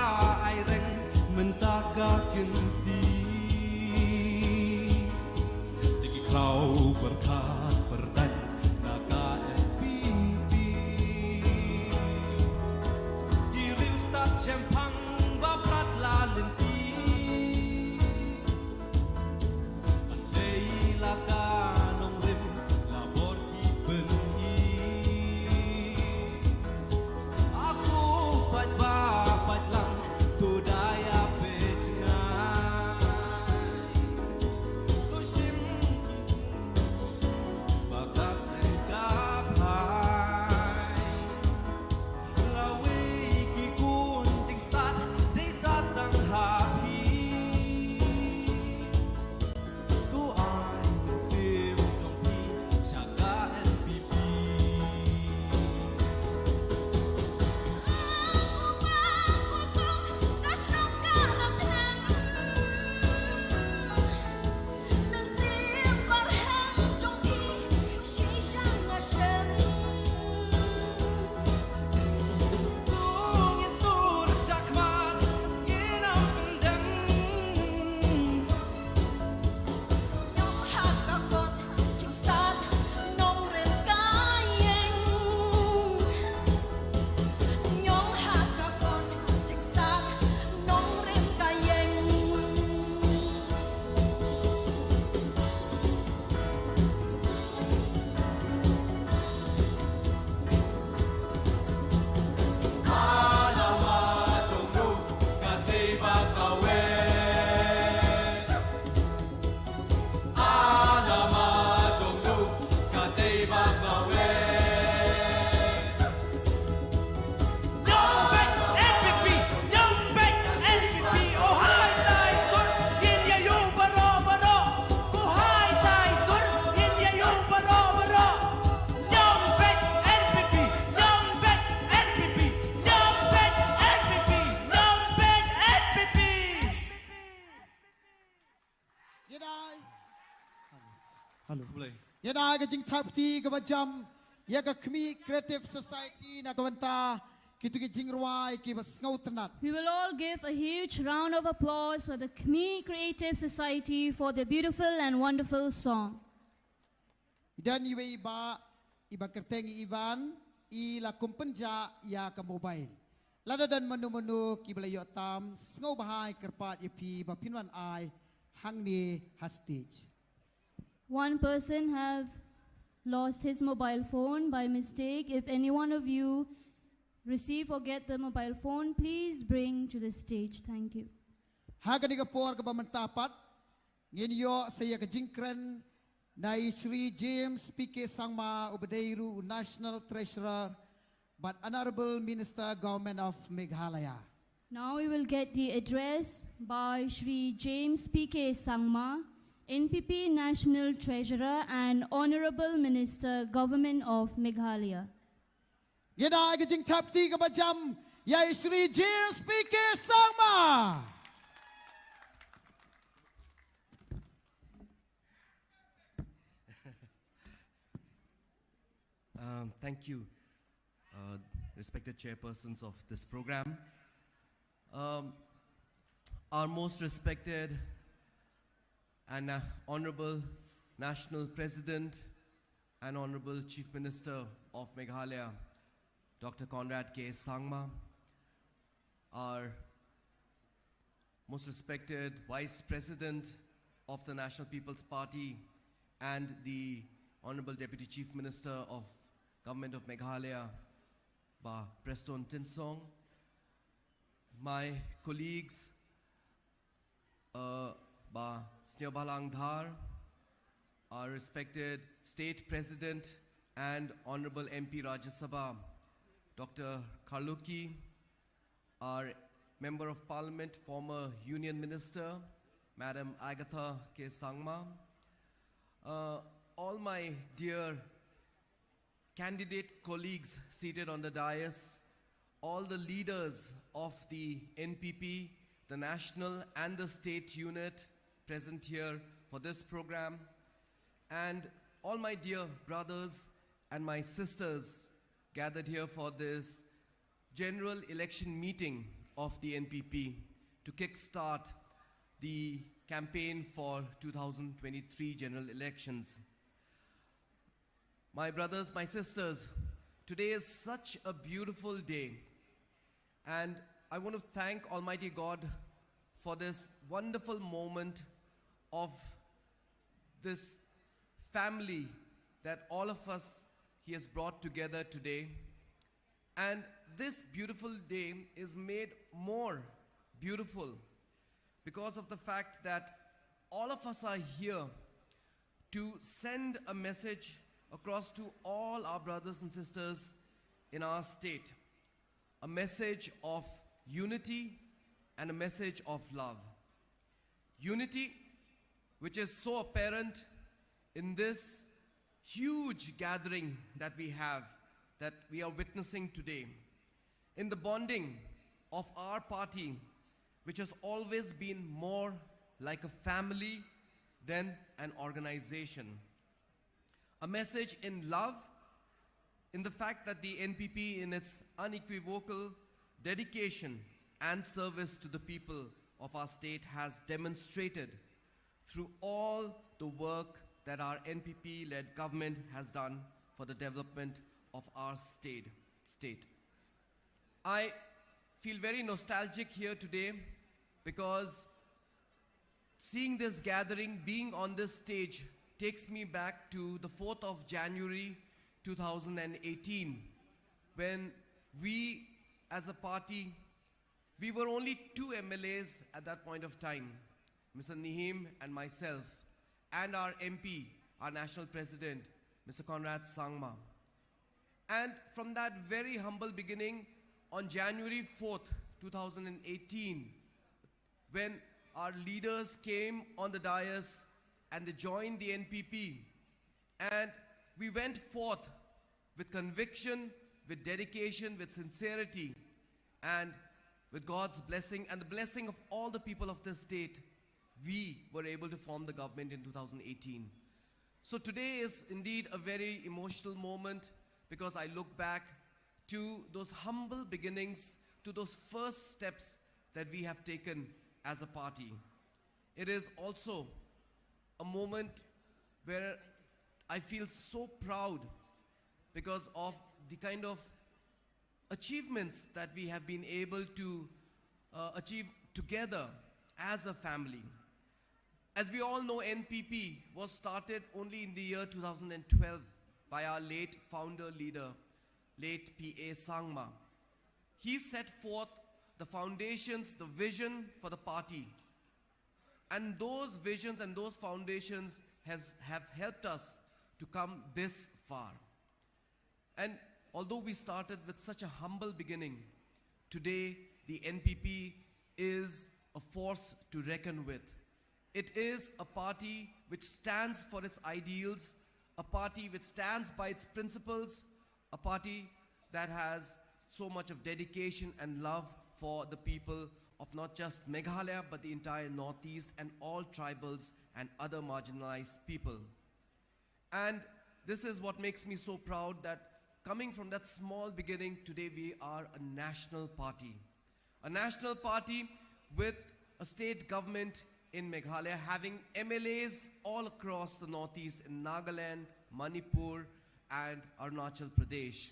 ai reng mynta ka kynti. Te ki khraw pyrthat pyrthat na ka N P P. Ki riewstad shemphang ba prat la lynti. Dei la ka nongrim la bor ki pyni. Aku pat ba pat lang tu daya pet ngai. Tu shim Ïa da ka jingthap ti kaba jam ïa ka Khmih Creative Society na ka bynta kito ki jingrwai kiba sngewtynnat. We will all give a huge round of applause for the Khmi Creative Society for their beautiful and wonderful song. I don iwei i bah, i bah Kyrteng Ivan, i la kum pynjah ïa ka mobile. Lada don mano mano kiba la ïoh tam, sngewbha ai kyrpad ïa phi ba phin wan ai hangne ha stage. One person have lost his mobile phone by mistake. If any one of you receive or get the mobile phone, please bring to the stage. Thank you. Ha kane ka por kaba mynta pat, ngin ïoh sa ïa ka jingkren na i Shri James P K Sangma, uba dei ruh u National Treasurer bad Honourable Minister, Government of Meghalaya. Now we will get the address by Shri James P K Sangma, N P P National Treasurer and Honourable Minister, Government of Meghalaya. Ngin ai ka jingthap ti kaba jam ïa i Shri James P K Sangma. Um, thank you, uh, respected chairpersons of this program. Um, our most respected and, uh, Honorable National President and Honorable Chief Minister of Meghalaya, Doctor Conrad K Sangma, our most respected Vice President of the National People's Party and the Honorable Deputy Chief Minister of Government of Meghalaya, Bah Prestone Tynsong, my colleagues, uh, Bah Sniawbhalang Dhar, our respected State President and Honorable M P Rajya Sabha, Doctor Kharlukhi, our Member of Parliament, former Union Minister, Madam Agatha K Sangma, uh, all my dear candidate colleagues seated on the dais, all the leaders of the N P P, the national and the state unit present here for this program, and all my dear brothers and my sisters gathered here for this general election meeting of the N P P to kickstart the campaign for two thousand twenty-three general elections. My brothers, my sisters, today is such a beautiful day, and I want to thank Almighty God for this wonderful moment of this family that all of us He has brought together today. And this beautiful day is made more beautiful because of the fact that all of us are here to send a message across to all our brothers and sisters in our state, a message of unity and a message of love. Unity, which is so apparent in this huge gathering that we have, that we are witnessing today, in the bonding of our party, which has always been more like a family than an organization. A message in love, in the fact that the N P P, in its unequivocal dedication and service to the people of our state, has demonstrated through all the work that our N P P-led government has done for the development of our state. state. I feel very nostalgic here today because seeing this gathering, being on this stage, takes me back to the fourth of January two thousand eighteen, when we as a party, we were only two M L As at that point of time, Mister Nihim and myself, and our M P, our national president, Mister Conrad Sangma. And from that very humble beginning, on January fourth, two thousand eighteen, when our leaders came on the dais and they joined the N P P, and we went forth with conviction, with dedication, with sincerity, and with God's blessing and the blessing of all the people of this state, we were able to form the government in two thousand eighteen. So today is indeed a very emotional moment because I look back to those humble beginnings, to those first steps that we have taken as a party. It is also a moment where I feel so proud because of the kind of achievements that we have been able to uh, achieve together as a family. As we all know, N P P was started only in the year two thousand twelve by our late founder leader, late P A Sangma. He set forth the foundations, the vision for the party. And those visions and those foundations has, have helped us to come this far. And although we started with such a humble beginning, today the N P P is a force to reckon with. It is a party which stands for its ideals, a party which stands by its principles, a party that has so much of dedication and love for the people of not just Meghalaya, but the entire Northeast and all tribals and other marginalized people. And this is what makes me so proud that coming from that small beginning, today we are a national party. A national party with a state government in Meghalaya, having M L As all across the Northeast in Nagaland, Manipur, and Arunachal Pradesh.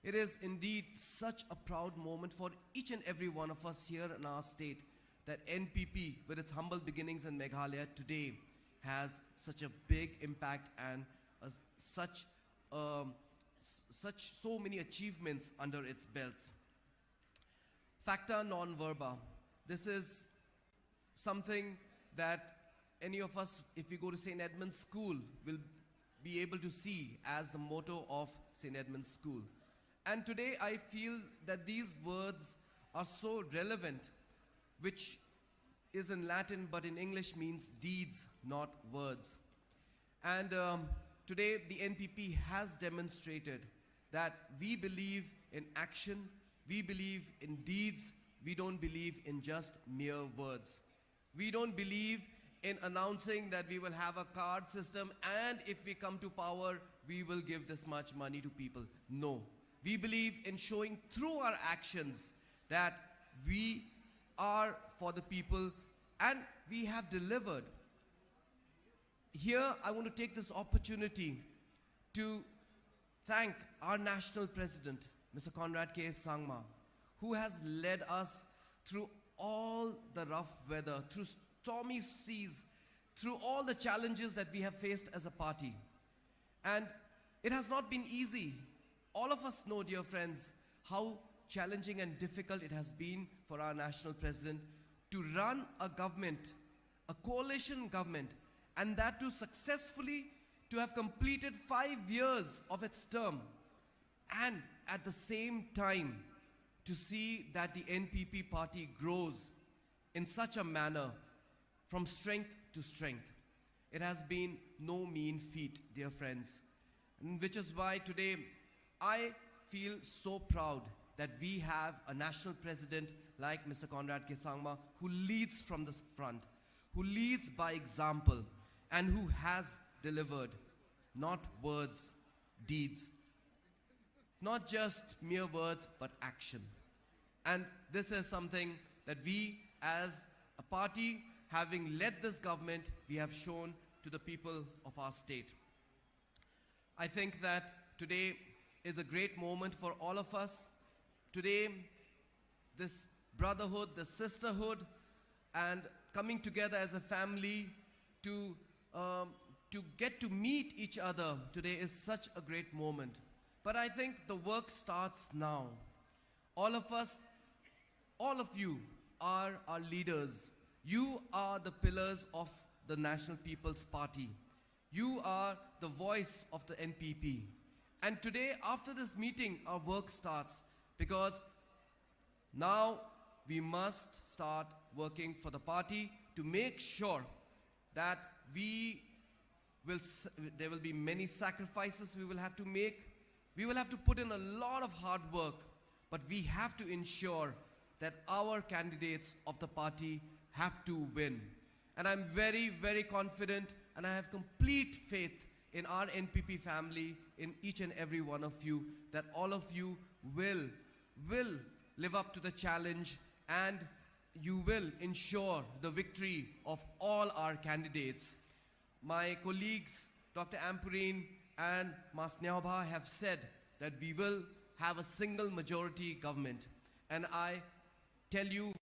It is indeed such a proud moment for each and every one of us here in our state that N P P, with its humble beginnings in Meghalaya, today has such a big impact and a, such um, s- such so many achievements under its belts. Facta non verba. This is something that any of us, if we go to Saint Edmund's School, will be able to see as the motto of Saint Edmund's School. And today I feel that these words are so relevant, which is in Latin but in English means deeds, not words. And um, today the N P P has demonstrated that we believe in action, we believe in deeds, we don't believe in just mere words. We don't believe in announcing that we will have a card system and if we come to power, we will give this much money to people. No. We believe in showing through our actions that we are for the people and we have delivered. Here, I want to take this opportunity to thank our national president, Mister Conrad K Sangma, who has led us through all the rough weather, through stormy seas, through all the challenges that we have faced as a party. And it has not been easy. All of us know, dear friends, how challenging and difficult it has been for our national president to run a government, a coalition government, and that to successfully to have completed five years of its term, and at the same time to see that the N P P party grows in such a manner from strength to strength. It has been no mean feat, dear friends, and which is why today I feel so proud that we have a national president like Mister Conrad K Sangma, who leads from the front, who leads by example, and who has delivered, not words, deeds. Not just mere words, but action. And this is something that we, as a party, having led this government, we have shown to the people of our state. I think that today is a great moment for all of us. Today, this brotherhood, this sisterhood, and coming together as a family to, um, to get to meet each other today is such a great moment. But I think the work starts now. All of us, all of you are our leaders. You are the pillars of the National People's Party. You are the voice of the N P P. And today, after this meeting, our work starts because now we must start working for the party to make sure that we will, s- there will be many sacrifices we will have to make. We will have to put in a lot of hard work, but we have to ensure that our candidates of the party have to win. And I'm very, very confident, and I have complete faith in our N P P family, in each and every one of you, that all of you will, will live up to the challenge and you will ensure the victory of all our candidates. My colleagues, Doctor Ampareen and Mas Sniawbha, have said that we will have a single majority government. And I tell you,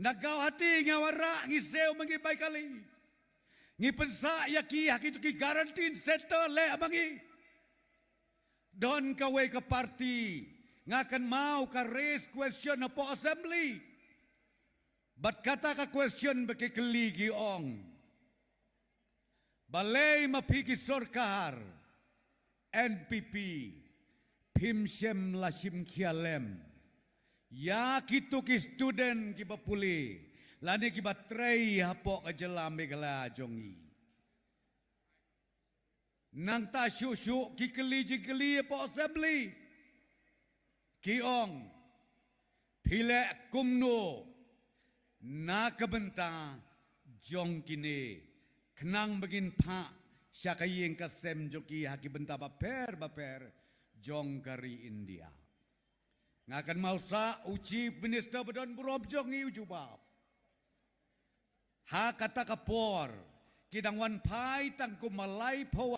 Na Guwahati nga wanrah, ngi siew ma ngi bai kali. Ngi pynsah ïa ki ha kito ki quarantine center, leh ma ngi. Don kawei ka party, nga kynmaw ka raise question hapoh assembly. Bad kata ka question ba ki kylli ki ong, balei ma phi ki sorkar N P P phim shym la shim khia lem ïa kito ki student kiba pule lane kiba trei hapoh ka jylla Meghalaya jong ngi. Nangta shuh shuh ki kylli jingkylli hapoh assembly. Ki ong, phi leh kumno na ka bynta jong kine, khnang ba ngin phah sha ka ïing ka sem jong ki ha ki bynta bapher bapher jong ka ri India. Nga kynmaw sa u Chief Minister ba don burom jong ngi u jubab. Ha kata ka por, ki dang wan phai tang kumba laiphew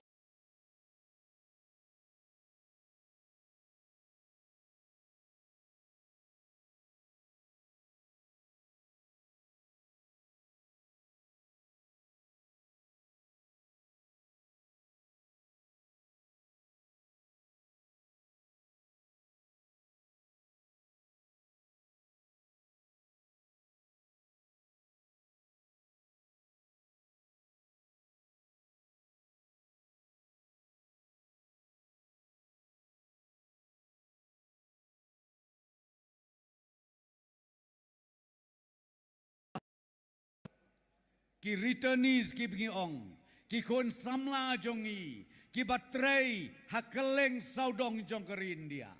ki returnees kiba ngi ong, ki khun samla jong ngi kiba trei ha kylleng sawdong jong ka ri India.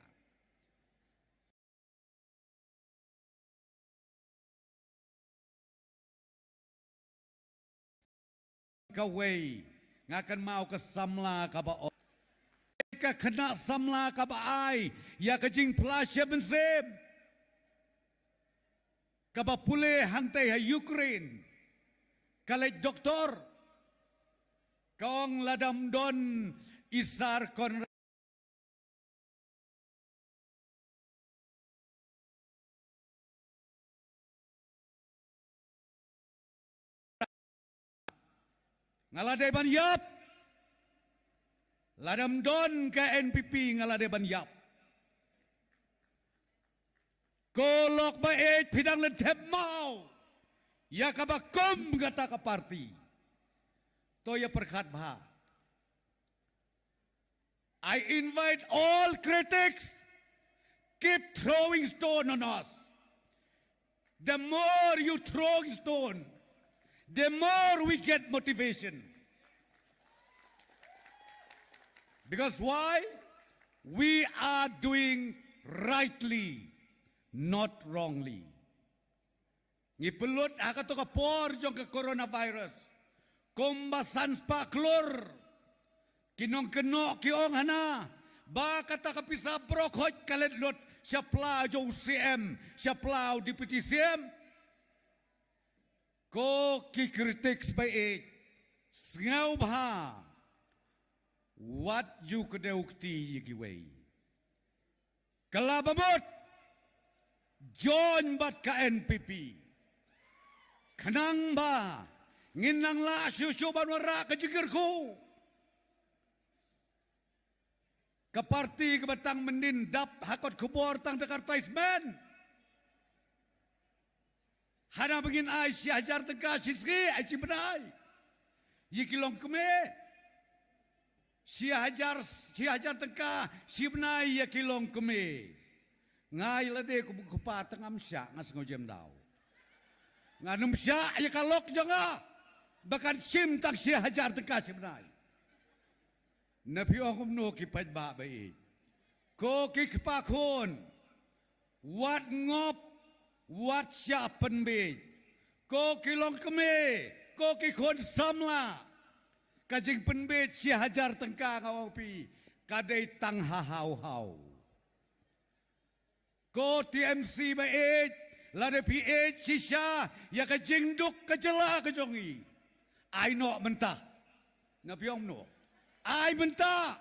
Kawei, nga kynmaw ka samla kaba ong, ka khynnah samla kaba ai ïa ka jingphla sha mynsiem, kaba pule hangtei ha Ukraine, ka leit doktor, ka ong, lada ym don i Sir Conrad, nga la dei ban ïap. Lada ym don ka N P P, nga la dei ban ïap. Ko lok ba ïeit, phi dang leh thep maw ïa kaba kum kata ka party. To ïa pyrkhat bha. I invite all critics, keep throwing stone on us. The more you throw stone, the more we get motivation. Because why? We are doing rightly, not wrongly. Ngi pynlut ha kato ka por jong ka coronavirus. Kumba san spah klur ki nongkynnoh ki ong hana ba kata ka pisa baroh khoit ka leit lut sha pla jong u C M, sha pla u Deputy C M. Ko ki critics ba ïeit, sngewbha wat ju kdew kti ïa kiwei. Kylla ba mut, join bad ka N P P. Khnang ba ngin nang lah shuh shuh ban wanrah ka jingkyrkhu. Ka party kaba tang mynnin dap ha kot khubor tang da ka advertisement. Hana ba ngin ai shi hajar tyngka shi sngi, ai shi bnai ïa ki longkmie. Shi hajar, shi hajar tyngka shi bnai ïa ki longkmie. Nga ïa lade kum u kpa tang ngam shah, nga sngew jem daw. Ngan ym shah ïa ka lok jong nga ba kan shim tang shi hajar tyngka shi bnai. Na phi ong kumno ki paidbah ba ïeit? Ko ki kpa khun, wat ngop, wat shah pynbiej. Ko ki longkmie, ko ki khun samla, ka jingpynbiej shi hajar tyngka nga ong phi, ka dei tang ha haw haw. Ko T M C ba ïeit, lada phi ïeit shisha ïa ka jingduk ka jylla ka jong ngi, ai noh mynta. Na phi ong kumno? Ai mynta.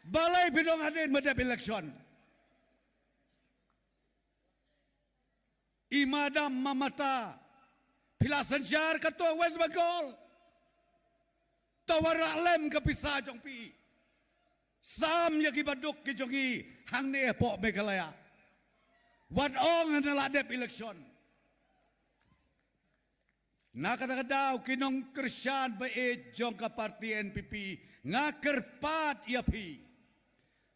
Balei phi dang hadien ba dep election? I Madam Mamata, phi la synshar katto West Bengal. To wanrah lem ka pisa jong phi. Sam ïa ki baduk ki jong i hangne hapoh Meghalaya. Wat ong hana la dep election. Na kata ka daw ki nongkyrshan ba ïeit jong ka party N P P, nga kyrpad ïa phi.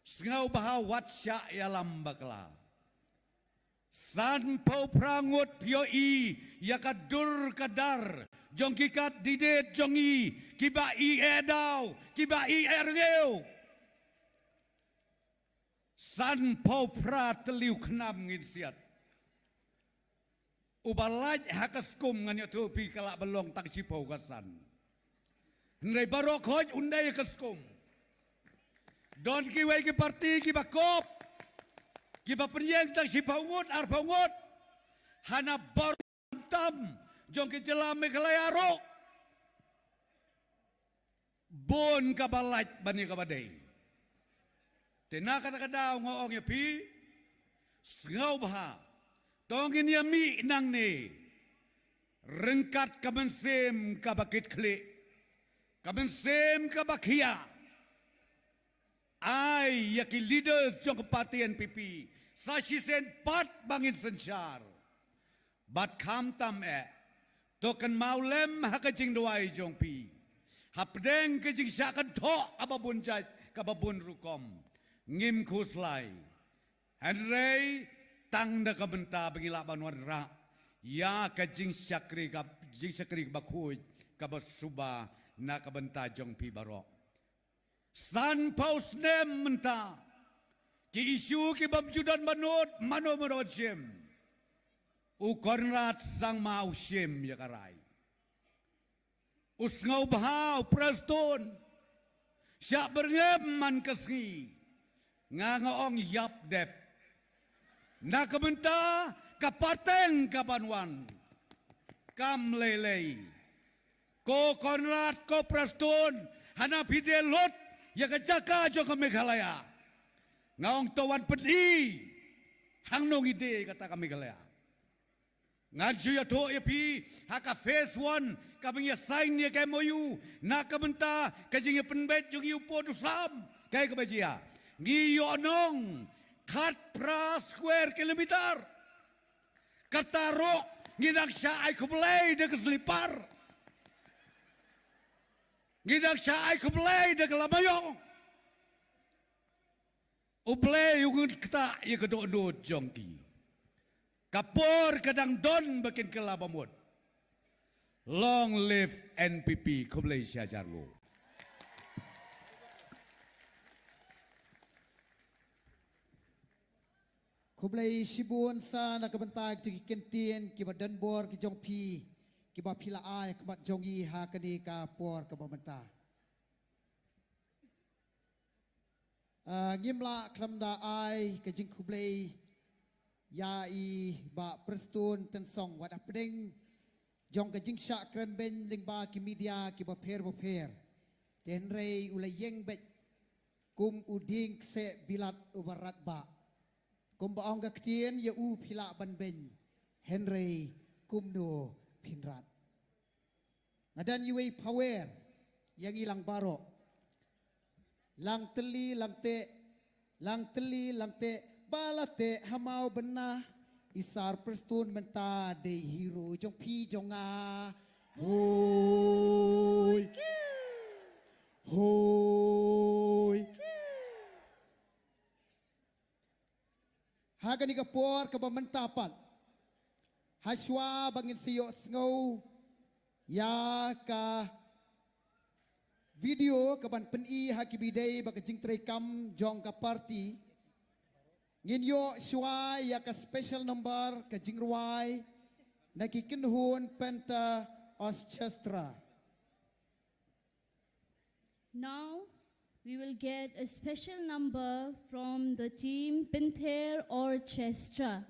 Sngewbha wat shah ïalam bakla. Sanphew phra ngut phi ïohi ïa ka dur ka dar jong ki candidate jong i, kiba i eh daw, kiba i eh rngiew. Sanphew phra tylli u khnam ngin siat. Uba lait ha ka skum ngan ïathuh phi ka lah ban long tang shiphew ka san. Hynrei baroh khoit un dei ha ka skum. Don kiwei ki party kiba kop, kiba pynïeng tang shiphew ngut, arphew ngut. Hana baroh tam jong ki jylla Meghalaya ruh. Bun kaba lait ban ïa kaba dei. Te na kata ka daw nga ong ïa phi, sngewbha to ngin ïa mih nangne ryngkat ka mynsiem kaba kitkhlieh, ka mynsiem kaba khia. Ai ïa ki leaders jong ka party N P P sa shisien pat ba ngin synshar. Bad khamtam eh, to kynmaw lem ha ka jingduwai jong phi. Hapdeng ka jingshah kynthoh kaba bun jait, kaba bun rukom, ngim khuslai. Hynrei tang da ka bynta ba ngi lah ban wanrah ïa ka jingshakri ka, jingshakri kaba khuid, kaba suba na ka bynta jong phi baroh. Sanphew snem mynta, ki issue kibym ju don bynnud, mano mano ban shim? U Conrad Sangma u shim ïa ka rai. U sngewbha u Prestone, shah byrngem man ka sngi. Nga nga ong ïap dep. Na ka bynta ka pateng kaban wan. Kam lei lei. Ko Conrad, ko Prestone, hana phi die lut ïa ka jaka jong ka Meghalaya. Nga ong to wan pyni hangno ngi die kata ka Meghalaya. Ngan shu ïathuh ïa phi, ha ka phase one kaba ngi ïa sign ïa ka M O U, na ka bynta ka jingïapynbeit jong ngi u pud u sam, kaei kaba jia? Ngi ïoh nong khatphra square kilometer. Kata ruh ngi dang shah ai khublei da ka slipar. Ngi dang shah ai khublei da ka lama ïong. U Blei u ngin ktah ïa ka dohnud jong ki. Ka por ka dang don ba kin kylla bamut. Long live N P P, khublei shihajar nguh. Khublei shibun sa na ka bynta kito ki kyntien kiba don bor ki jong phi, kiba phi la ai ha khmat jong ngi ha kane ka por kaba mynta. Ah, ngim lah khlem da ai ka jingkhublei ïa i Bah Prestone Tynsong wat hapdeng jong ka jingshah kren beiñ lyngba ki media kiba pher ba pher. Te hynrei u la ïeng beit kum u dieng kseh bilat uba rat bah. Kumba ong ka ktien, ïa u phi lah ban beiñ, hynrei kumno phin rat? Nga don iwei i phawer ïa ngi lang baroh. Lang tylli lang teh, lang tylli lang teh, ba la teh ha maw bynna. I Sir Prestone mynta dei hero jong phi jong nga. Hoi. Hoi. Ha kane ka por kaba mynta pat, ha shuwa ba ngin sa ïohsngew ïa ka video kaban pyni ha ki bidei bad ka jingtreikam jong ka party, ngin ïoh shuwa ïa ka special number, ka jingrwai na ki kynhun Panther Orchestra. Now, we will get a special number from the team Panther Orchestra.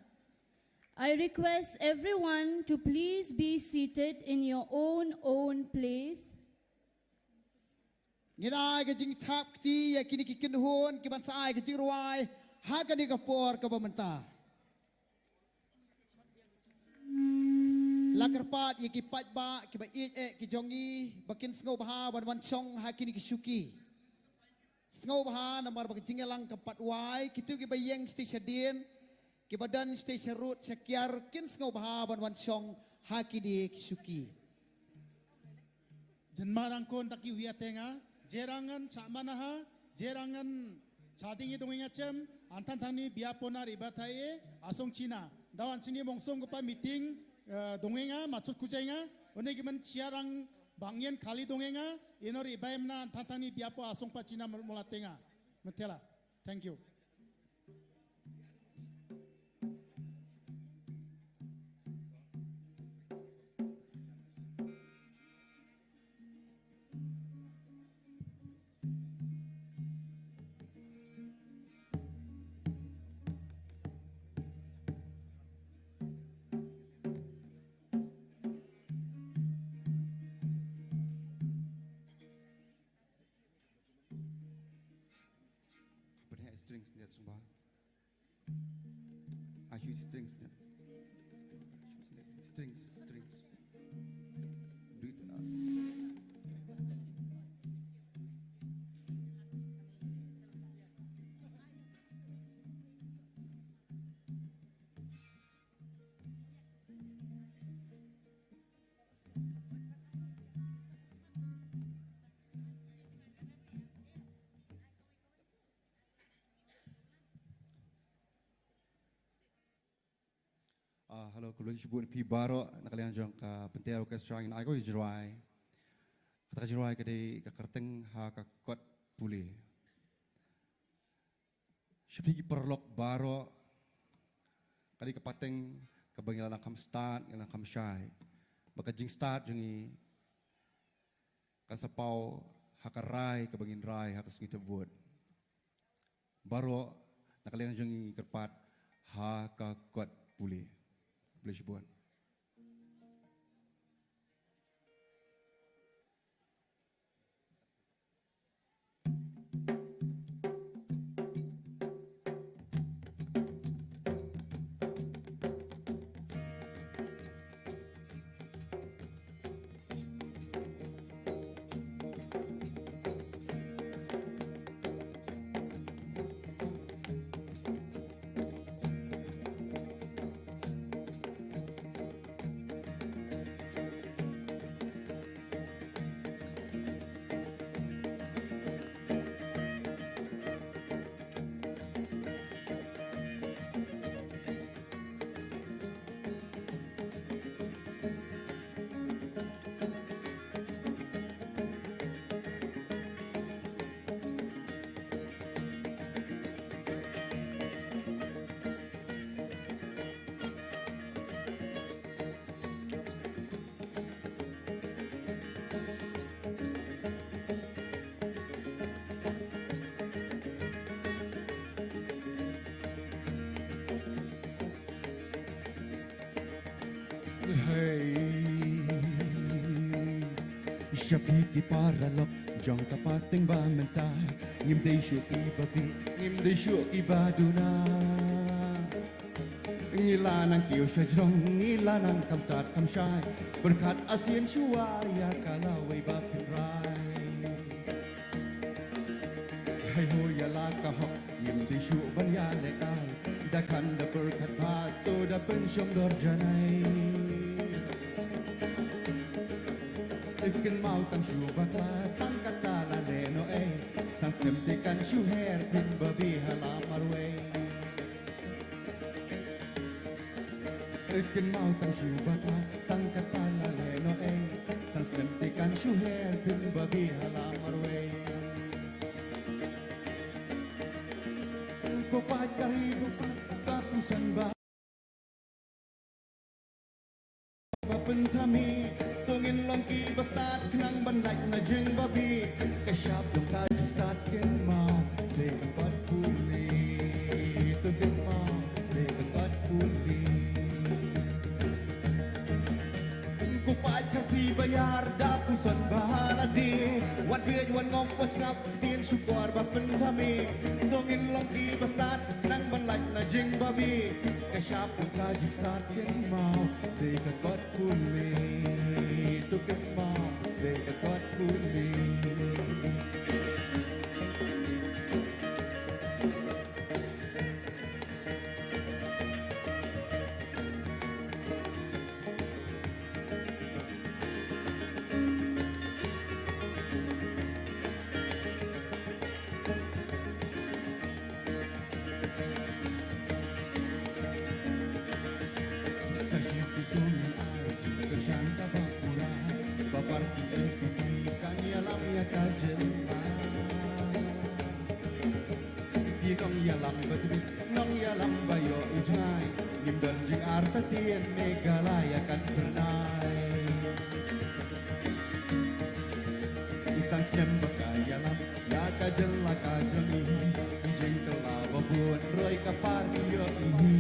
I request everyone to please be seated in your own, own place. Ngin ai ka jingthap kti ïa kine ki kynhun kiban sa ai ka jingrwai ha kane ka por kaba mynta. La kyrpad ïa ki paidbah kiba ïeit eh ki jong ngi ba kin sngewbha ban wan shong ha kine ki shuki. Sngewbha namar ba ka jingïalang kam pat wai, kito kiba ïeng shatei shadien, kiba don shatei sharud shakiar kin sngewbha ban wan shong ha kine ki shuki. Jan marang kon taki huya tenga, jerangan cha manaha, jerangan cha dingi dongenga chem, antan tangni biapona riba thai e, asong China. Dawan chini mongsong ko pa meeting, eh, dongenga, machut kujenga, one giman chiarang bangien kali dongenga, ino riba emna antan tangni biapo asong pa China mul-, mulatenga. Metela. Thank you. Ka pynheh strings net sumba. Ashu strings net. Strings, strings. Do it, uh, Ah, hello, khublei shibun phi baroh, na ka liang jong ka Pynthei Orchestra ngin ai ko jingrwai. Kata ka jingrwai ka dei ka kyrteng Ha Ka Kot Pule. Sha phi ki paralok baroh, ka dei ka pateng kaba ngi la nang kham stad, ngi la nang kham shai. Ba ka jingstad jong ngi kan sa paw ha ka rai kaba ngin rai ha ka sngi thep vote. Baroh na ka liang jong ngi kyrpad Ha Ka Kot Pule. Khublei shibun. Hey, sha phi ki paralok jong ka pateng ba mynta, ngim dei shuh kiba bieit, ngim dei shuh kiba duna. Ngi la nang kiew sha jrong, ngi la nang kham stad kham shai, pyrkhat asien shuwa ïa ka lawei ba phin rai. Hei ho ïa la ka hok, ngim dei shuh ban ïalehkai, da khan da pyrkhat bha, to da pynshong dor janai. Kynmaw tang shuh bakla, tang kata la leh noh ei, san snem te kan shu her phin babe ha la marwei. Kynmaw tang shuh bakla, tang kata la leh noh ei, san snem te kan shu her phin babe ha la marwei. Ko paid ka ri ko paid ka puson ba ba pynthame, to ngin long kiba stad khnang ban lait na jingbabe. Ka shap jong ka jingstad kynmaw, dei ka kot pule. To kynmaw, dei ka kot pule. Ko paid Khasi Ba ïar da puson ba la die, wat bieit wat ngop wat sngap, ktien shukor ba pynthame. To ngin long ki ba stad, nang ban lait na jingbabe. Ka shap ka jingstad kynmaw, dei ka kot pule. To kynmaw, dei ka kot pule. Sa shisien to ngin ai kyrshan kaba pura, ba party N P P kan ïalam ïa ka jylla. Ki nongïalam ba tbit, nongïalam ba ïoh u jngai, ngim don jingartatien, Meghalaya kan phyrnai. San snem ba ka ïalam ïa ka jylla ka jong ngi, ki jingkylla ba bun ruh ka par ïoh hi.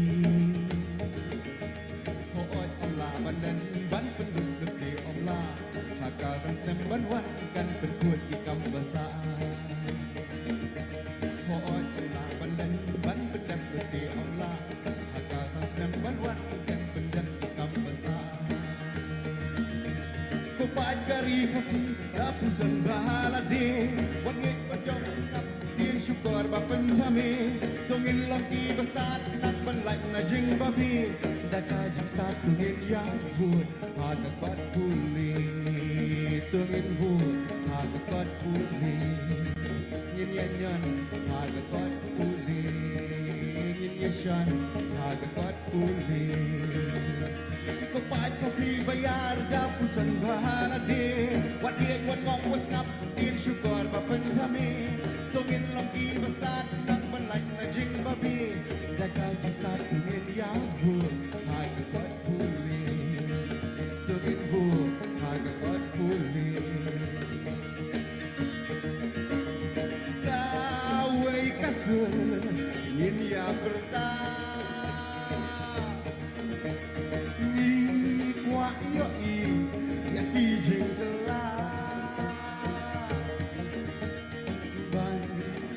Hooid, ym lah ban dep ban pyndep, dep te ym lah. Ha ka san snem ban wan kan pynkut ki kam ba sah. Hooid, ym lah ban dep ban pyndep, dep te ym lah. Ha ka san snem ban wan kan pyndep ki kam ba sah. Ko paid ka Ri Khasi, da puson ba la die, wat ngeit wat jop, sngap, ktien shukor ba pynthame. To ngin long ki ba stad, nang ban lait na jingbabe. Da ka jingstad to ngin ïa vote ha ka kot pule. To ngin vote ha ka kot pule. Ngin ïa ñion ha ka kot pule. Ngin ïa shon ha ka kot pule. Ko paid Khasi ba ïar da puson ba la die, wat ïeit wat ngop wat sngap, ktien shukor ba pynthame. To ngin long ki ba stad, nang ban lait na jingbabe. Da ka jingstad to ngin ïa vote ha ka kot pule. To ngin vote ha ka kot pule. Kawei ka sur ngin ïa pyrta. Ngi kwah ïohi ïa ki jingkylla ban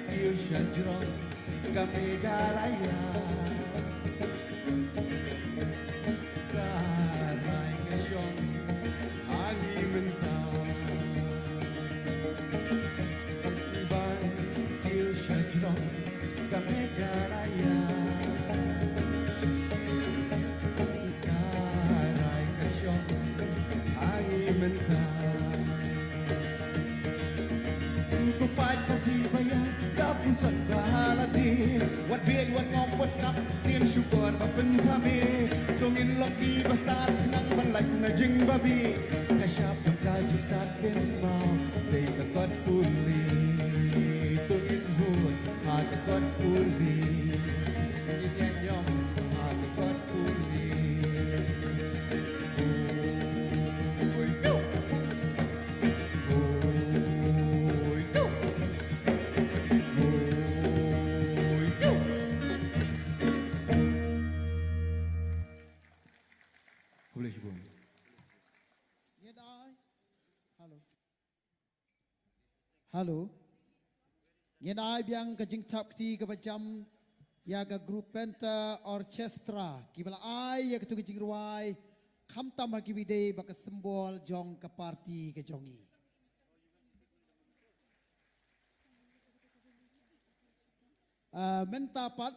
kiew sha jrong ka Meghalaya. Ka rai ka shong ha ngi mynta ban kiew sha jrong ka Meghalaya. Ka rai ka shong ha ngi mynta. Ko paid Khasi ba ïar da puson ba la die, wat bieit wat ngop wat sngap, ktien shukor ba pynthame. To ngin long ki ba stad, nang ban lait na jingbabe. Ka shap jong ka jingstad kynmaw, dei ka kot pule. To ngin vote ha ka kot pule. Ngin ïa ñion ha ka kot pule. Oi, oi. Oi, oi. Oi, oi. Khublei shibun. Ngin ai. Hello. Hello. Ngin ai biang ka jingthap kti kaba jam ïa ka grup Panther Orchestra kiba la ai ïa katu ka jingrwai khamtam ha kiwei de ba ka symbol jong ka party ka jong ngi. Ah, mynta pat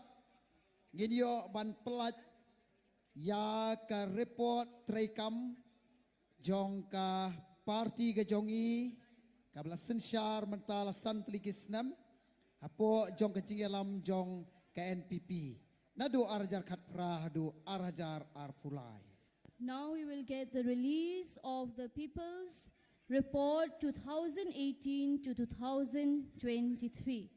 ngin ïoh ban pyllait ïa ka report treikam jong ka party ka jong ngi kaba la synshar mynta la san tylli ki snem hapoh jong ka jingïalam jong ka N P P naduh ar hajar khatphra haduh ar hajar arphew lai. Now we will get the release of the People's Report two thousand eighteen to two thousand twenty-three.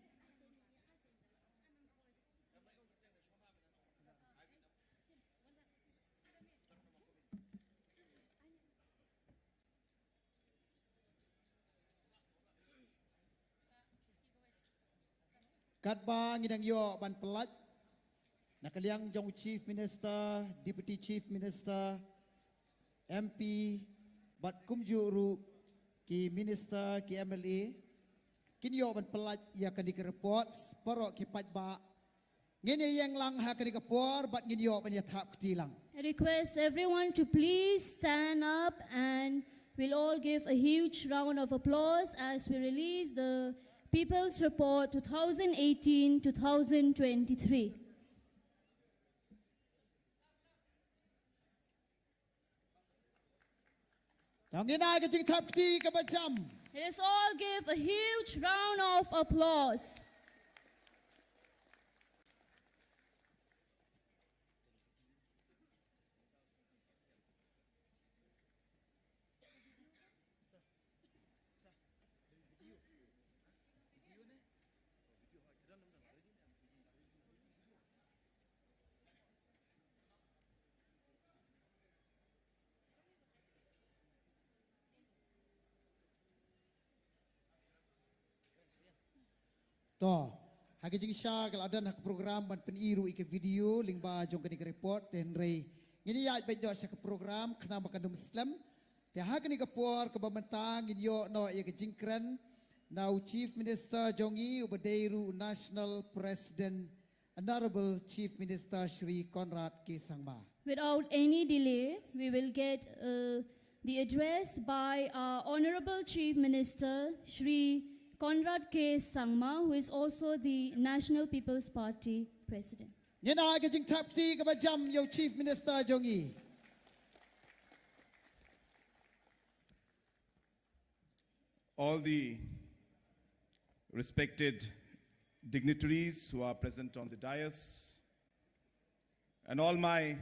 Katba ngi dang ïoh ban pyllait na ka liang jong u Chief Minister, Deputy Chief Minister, M P, Bad kumjuh ruh ki minister, ki M L A, kin ïoh ban pyllait ïa kane ka report, baroh ki paidbah. Ngin ïa ïeng lang ha kane ka por, bad ngin ïoh ban ïa thap kti lang. I request everyone to please stand up and we'll all give a huge round of applause as we release the People's Report two thousand eighteen two thousand twenty-three. Tang ina ka jingthap kti kaba jam. Let us all give a huge round of applause. To, ha ka jingshisha ka la don ha ka program ban pyni ruh ïa ka video lyngba jong kane ka report, te hynrei ngin ïaid beit noh sha ka program khnang ba kan ym slem. Te ha kane ka por kaba mynta ngin ïoh noh ïa ka jingkren na u Chief Minister jong ngi uba dei ruh u National President, Honorable Chief Minister Shri Conrad K Sangma. Without any delay, we will get uh, the address by our Honorable Chief Minister Shri Conrad K Sangma, who is also the National People's Party President. Ngin ai ka jingthap kti kaba jam ïa u Chief Minister jong ngi. All the respected dignitaries who are present on the dais, and all my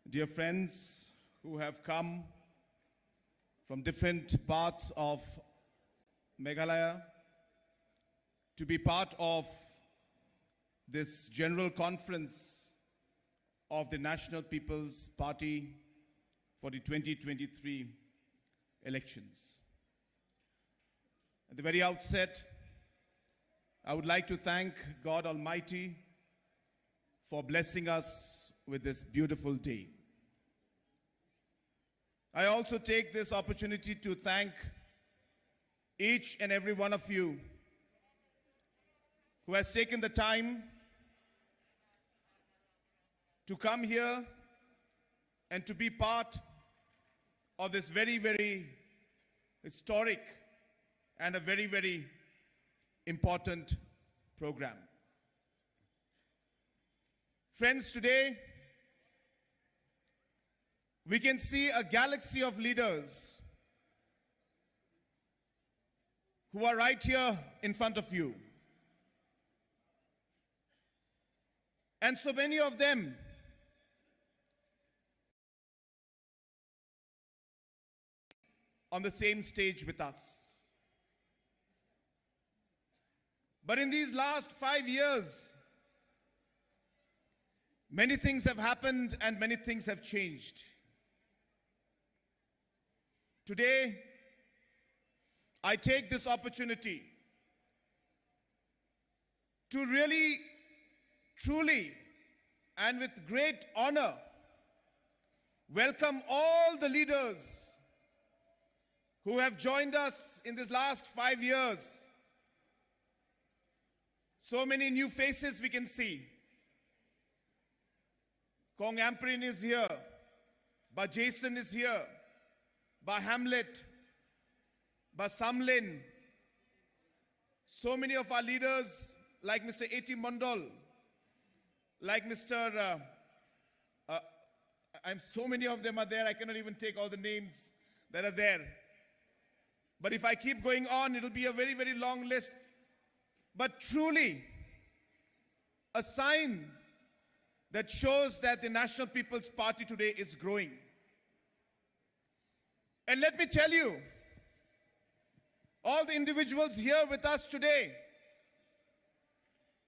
dear friends who have come from different parts of Meghalaya to be part of this general conference of the National People's Party for the twenty twenty-three elections. At the very outset, I would like to thank God Almighty for blessing us with this beautiful day. I also take this opportunity to thank each and every one of you who has taken the time to come here and to be part of this very, very historic and a very, very important program. Friends, today we can see a galaxy of leaders who are right here in front of you. And so many of them on the same stage with us. But in these last five years, many things have happened and many things have changed. Today, I take this opportunity to really, truly, and with great honor, welcome all the leaders who have joined us in this last five years. So many new faces we can see. Kong Ampareen is here. Bah Jason is here. Bah Hamlet. Bah Samlin. So many of our leaders, like Mister A T Mondal, like Mister Uh, uh, I'm so many of them are there, I cannot even take all the names that are there. But if I keep going on, it'll be a very, very long list. But truly, a sign that shows that the National People's Party today is growing. And let me tell you, all the individuals here with us today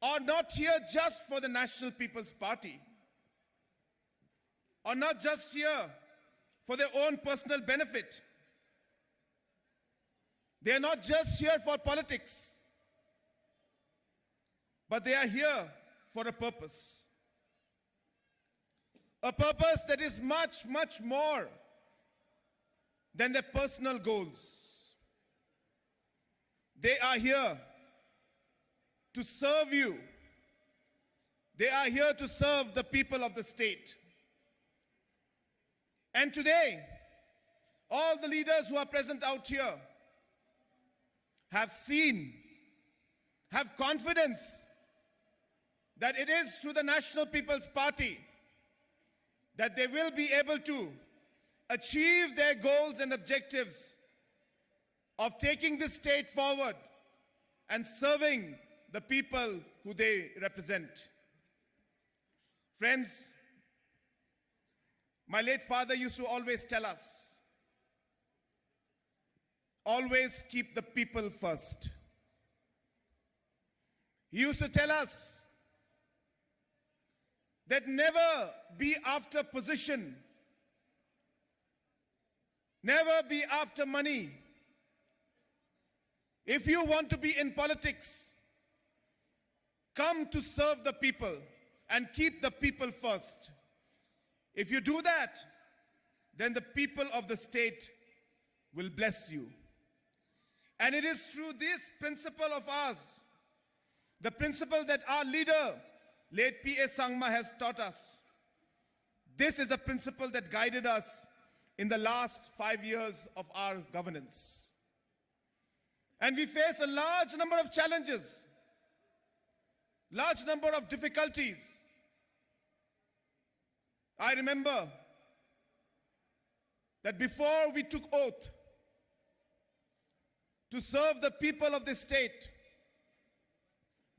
are not here just for the National People's Party, are not just here for their own personal benefit. They are not just here for politics, but they are here for a purpose. A purpose that is much, much more than their personal goals. They are here to serve you. They are here to serve the people of the state. And today, all the leaders who are present out here have seen, have confidence that it is through the National People's Party that they will be able to achieve their goals and objectives of taking this state forward and serving the people who they represent. Friends, my late father used to always tell us, always keep the people first. He used to tell us that never be after position, never be after money. If you want to be in politics, come to serve the people and keep the people first. If you do that, then the people of the state will bless you. And it is through this principle of ours, the principle that our leader, late P A Sangma, has taught us. This is the principle that guided us in the last five years of our governance. And we face a large number of challenges, large number of difficulties. I remember that before we took oath to serve the people of this state,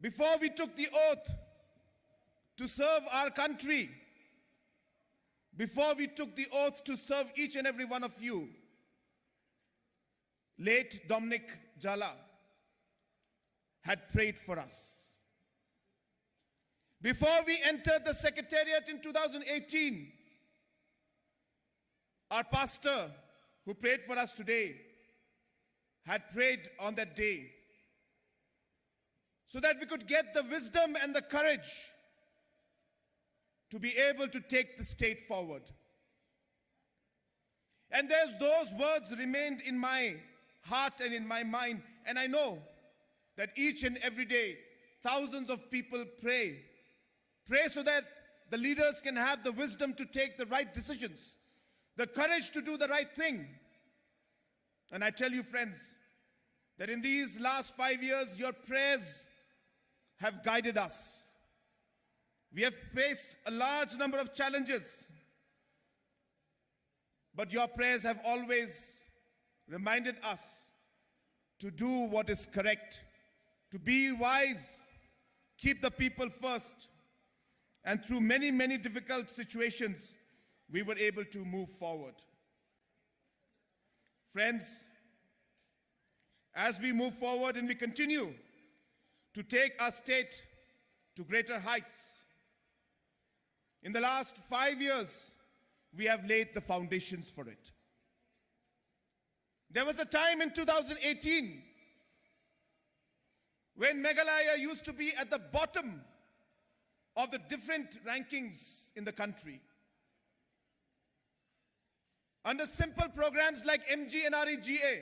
before we took the oath to serve our country, before we took the oath to serve each and every one of you, late Dominic Jala had prayed for us. Before we entered the secretariat in two thousand eighteen, our pastor who prayed for us today had prayed on that day so that we could get the wisdom and the courage to be able to take the state forward. And there's those words remained in my heart and in my mind. And I know that each and every day, thousands of people pray. Pray so that the leaders can have the wisdom to take the right decisions, the courage to do the right thing. And I tell you, friends, that in these last five years, your prayers have guided us. We have faced a large number of challenges, but your prayers have always reminded us to do what is correct, to be wise, keep the people first. And through many, many difficult situations, we were able to move forward. Friends, as we move forward and we continue to take our state to greater heights, in the last five years, we have laid the foundations for it. There was a time in two thousand eighteen when Meghalaya used to be at the bottom of the different rankings in the country. Under simple programs like M G N R E G A,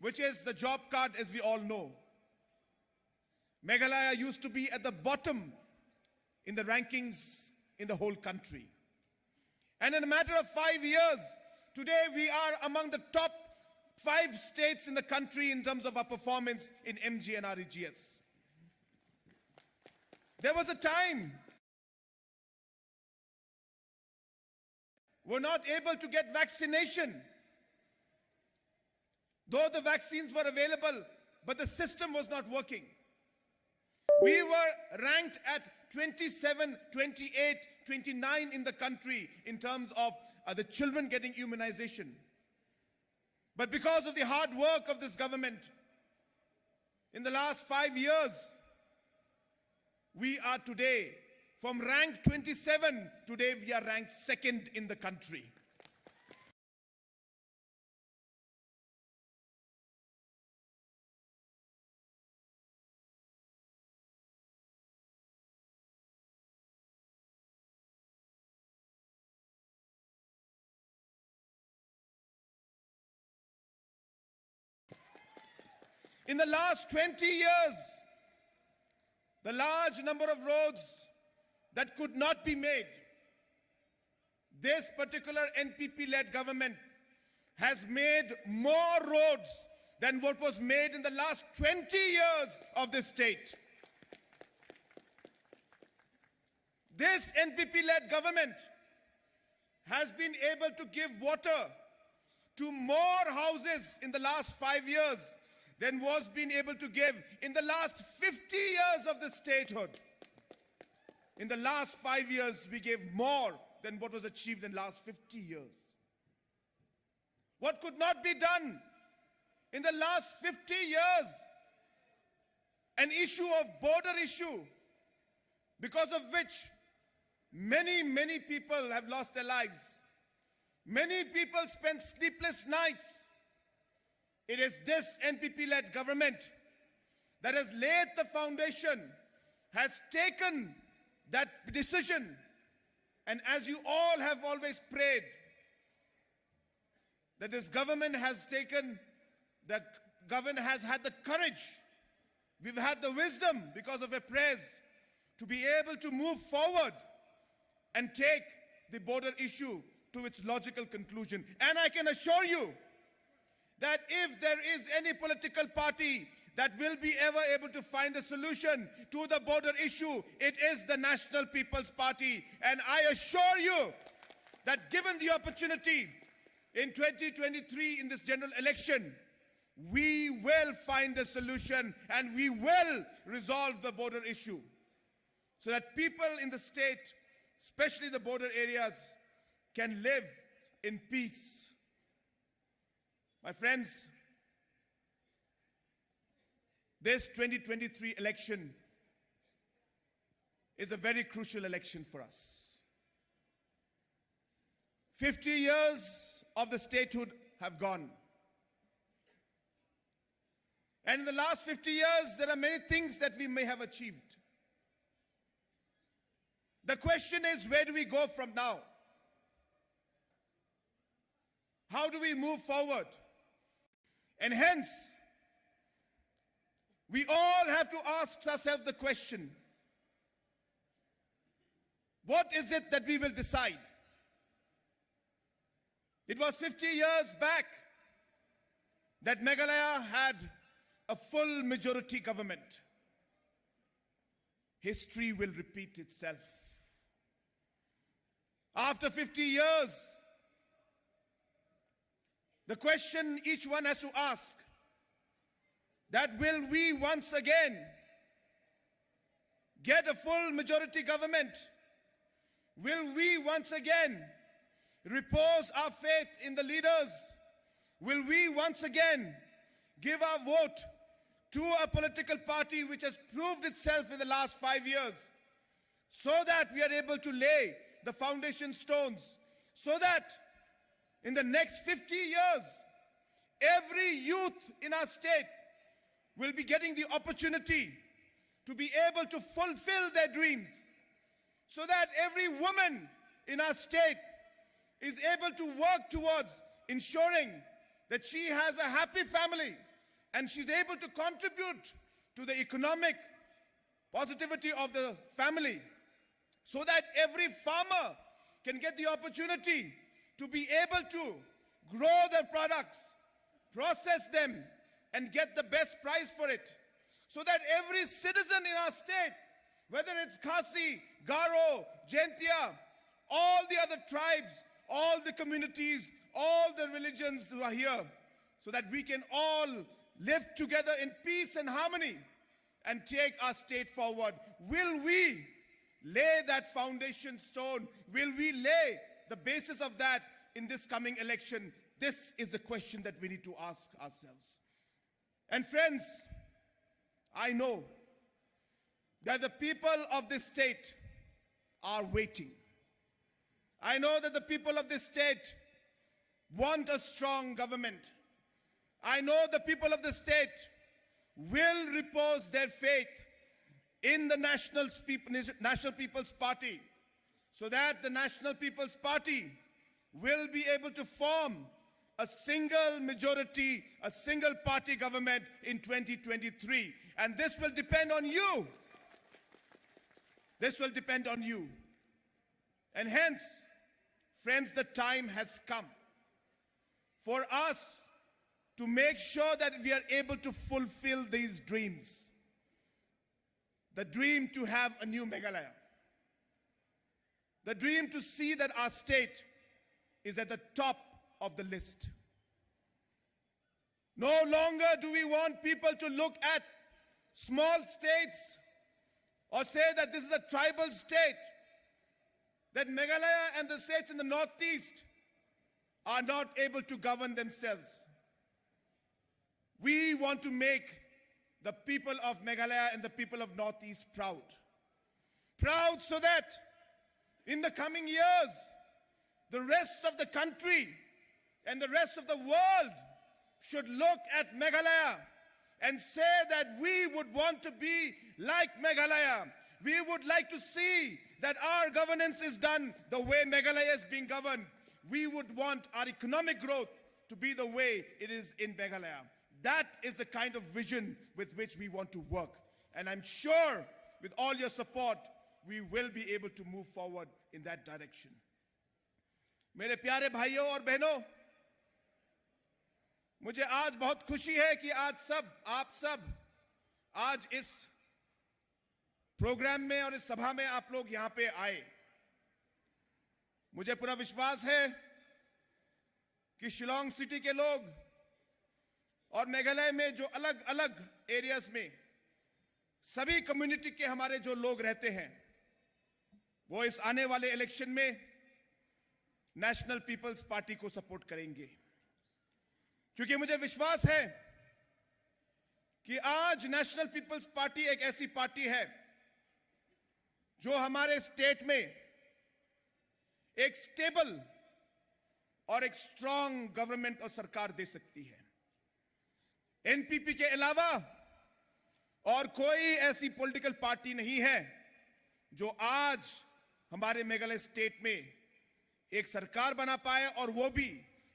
which is the job card, as we all know, Meghalaya used to be at the bottom in the rankings in the whole country. And in a matter of five years, today we are among the top five states in the country in terms of our performance in M G N R E G S. There was a time were not able to get vaccination, though the vaccines were available, but the system was not working. We were ranked at twenty-seven, twenty-eight, twenty-nine in the country in terms of, uh, the children getting immunization. But because of the hard work of this government, in the last five years, we are today, from rank twenty-seven, today we are ranked second in the country. In the last twenty years, the large number of roads that could not be made, this particular N P P led government has made more roads than what was made in the last twenty years of this state. This N P P led government has been able to give water to more houses in the last five years than was been able to give in the last fifty years of the statehood. In the last five years, we gave more than what was achieved in the last fifty years. What could not be done in the last fifty years? An issue of border issue, because of which many, many people have lost their lives. Many people spend sleepless nights. It is this N P P led government that has laid the foundation, has taken that decision. And as you all have always prayed, that this government has taken, the government has had the courage, we've had the wisdom because of your prayers to be able to move forward and take the border issue to its logical conclusion. And I can assure you that if there is any political party that will be ever able to find a solution to the border issue, it is the National People's Party. And I assure you that given the opportunity in twenty twenty-three in this general election, we will find a solution and we will resolve the border issue so that people in the state, especially the border areas, can live in peace. My friends, this twenty twenty-three election is a very crucial election for us. fifty years of the statehood have gone. And in the last fifty years, there are many things that we may have achieved. The question is, where do we go from now? How do we move forward? And hence, we all have to ask ourselves the question, what is it that we will decide? It was fifty years back that Meghalaya had a full majority government. History will repeat itself. After fifty years, the question each one has to ask, that will we once again get a full majority government? Will we once again repose our faith in the leaders? Will we once again give our vote to a political party which has proved itself in the last five years, so that we are able to lay the foundation stones, so that in the next fifty years, every youth in our state will be getting the opportunity to be able to fulfill their dreams, so that every woman in our state is able to work towards ensuring that she has a happy family and she's able to contribute to the economic positivity of the family, so that every farmer can get the opportunity to be able to grow their products, process them, and get the best price for it, so that every citizen in our state, whether it's Khasi, Garo, Jaintia, all the other tribes, all the communities, all the religions who are here, so that we can all live together in peace and harmony and take our state forward. Will we lay that foundation stone? Will we lay the basis of that in this coming election? This is the question that we need to ask ourselves. And friends, I know that the people of this state are waiting. I know that the people of this state want a strong government. I know the people of the state will repose their faith in the National, Speep- National People's Party, so that the National People's Party will be able to form a single majority, a single party government in twenty twenty-three. And this will depend on you. This will depend on you. And hence, friends, the time has come for us to make sure that we are able to fulfill these dreams. The dream to have a new Meghalaya. The dream to see that our state is at the top of the list. No longer do we want people to look at small states or say that this is a tribal state, that Meghalaya and the states in the Northeast are not able to govern themselves. We want to make the people of Meghalaya and the people of Northeast proud. Proud so that in the coming years, the rest of the country and the rest of the world should look at Meghalaya and say that we would want to be like Meghalaya. We would like to see that our governance is done the way Meghalaya is being governed. We would want our economic growth to be the way it is in Meghalaya. That is the kind of vision with which we want to work. And I'm sure with all your support, we will be able to move forward in that direction. मेरे प्यारे भाइयों और बहनों, मुझे आज बहुत खुशी है कि आज सब, आप सब आज इस प्रोग्राम में और इस सभा में आप लोग यहाँ पे आए। मुझे पूरा विश्वास है कि शिलोंग सिटी के लोग और मेघालय में जो अलग-अलग एरियाज में सभी कम्युनिटी के हमारे जो लोग रहते हैं, वो इस आने वाले इलेक्शन में नेशनल पीपल्स पार्टी को सपोर्ट करेंगे, क्योंकि मुझे विश्वास है कि आज नेशनल पीपल्स पार्टी एक ऐसी पार्टी है जो हमारे स्टेट में एक स्टेबल और एक स्ट्रॉन्ग गवर्नमेंट और सरकार दे सकती है। एनपीपी के अलावा और कोई ऐसी पॉलिटिकल पार्टी नहीं है जो आज हमारे मेघालय स्टेट में एक सरकार बना पाए, और वो भी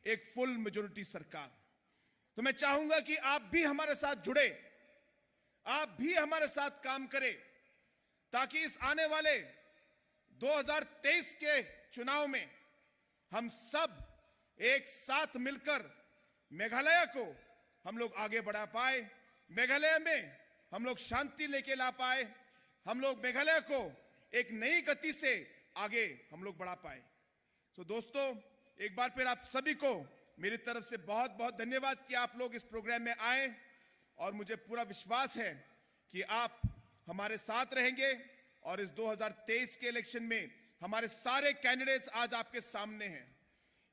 एक फुल मेजोरिटी सरकार। तो मैं चाहूंगा कि आप भी हमारे साथ जुड़े, आप भी हमारे साथ काम करें, ताकि इस आने वाले दो हज़ार तेईस के चुनाव में हम सब एक साथ मिलकर मेघालय को हम लोग आगे बढ़ा पाए, मेघालय में हम लोग शांति लेके ला पाए, हम लोग मेघालय को एक नई गति से आगे हम लोग बढ़ा पाए। तो दोस्तों, एक बार फिर आप सभी को मेरी तरफ से बहुत बहुत धन्यवाद कि आप लोग इस प्रोग्राम में आए, और मुझे पूरा विश्वास है कि आप हमारे साथ रहेंगे और इस दो हज़ार तेईस के इलेक्शन में हमारे सारे कैंडिडेट्स आज आपके सामने हैं।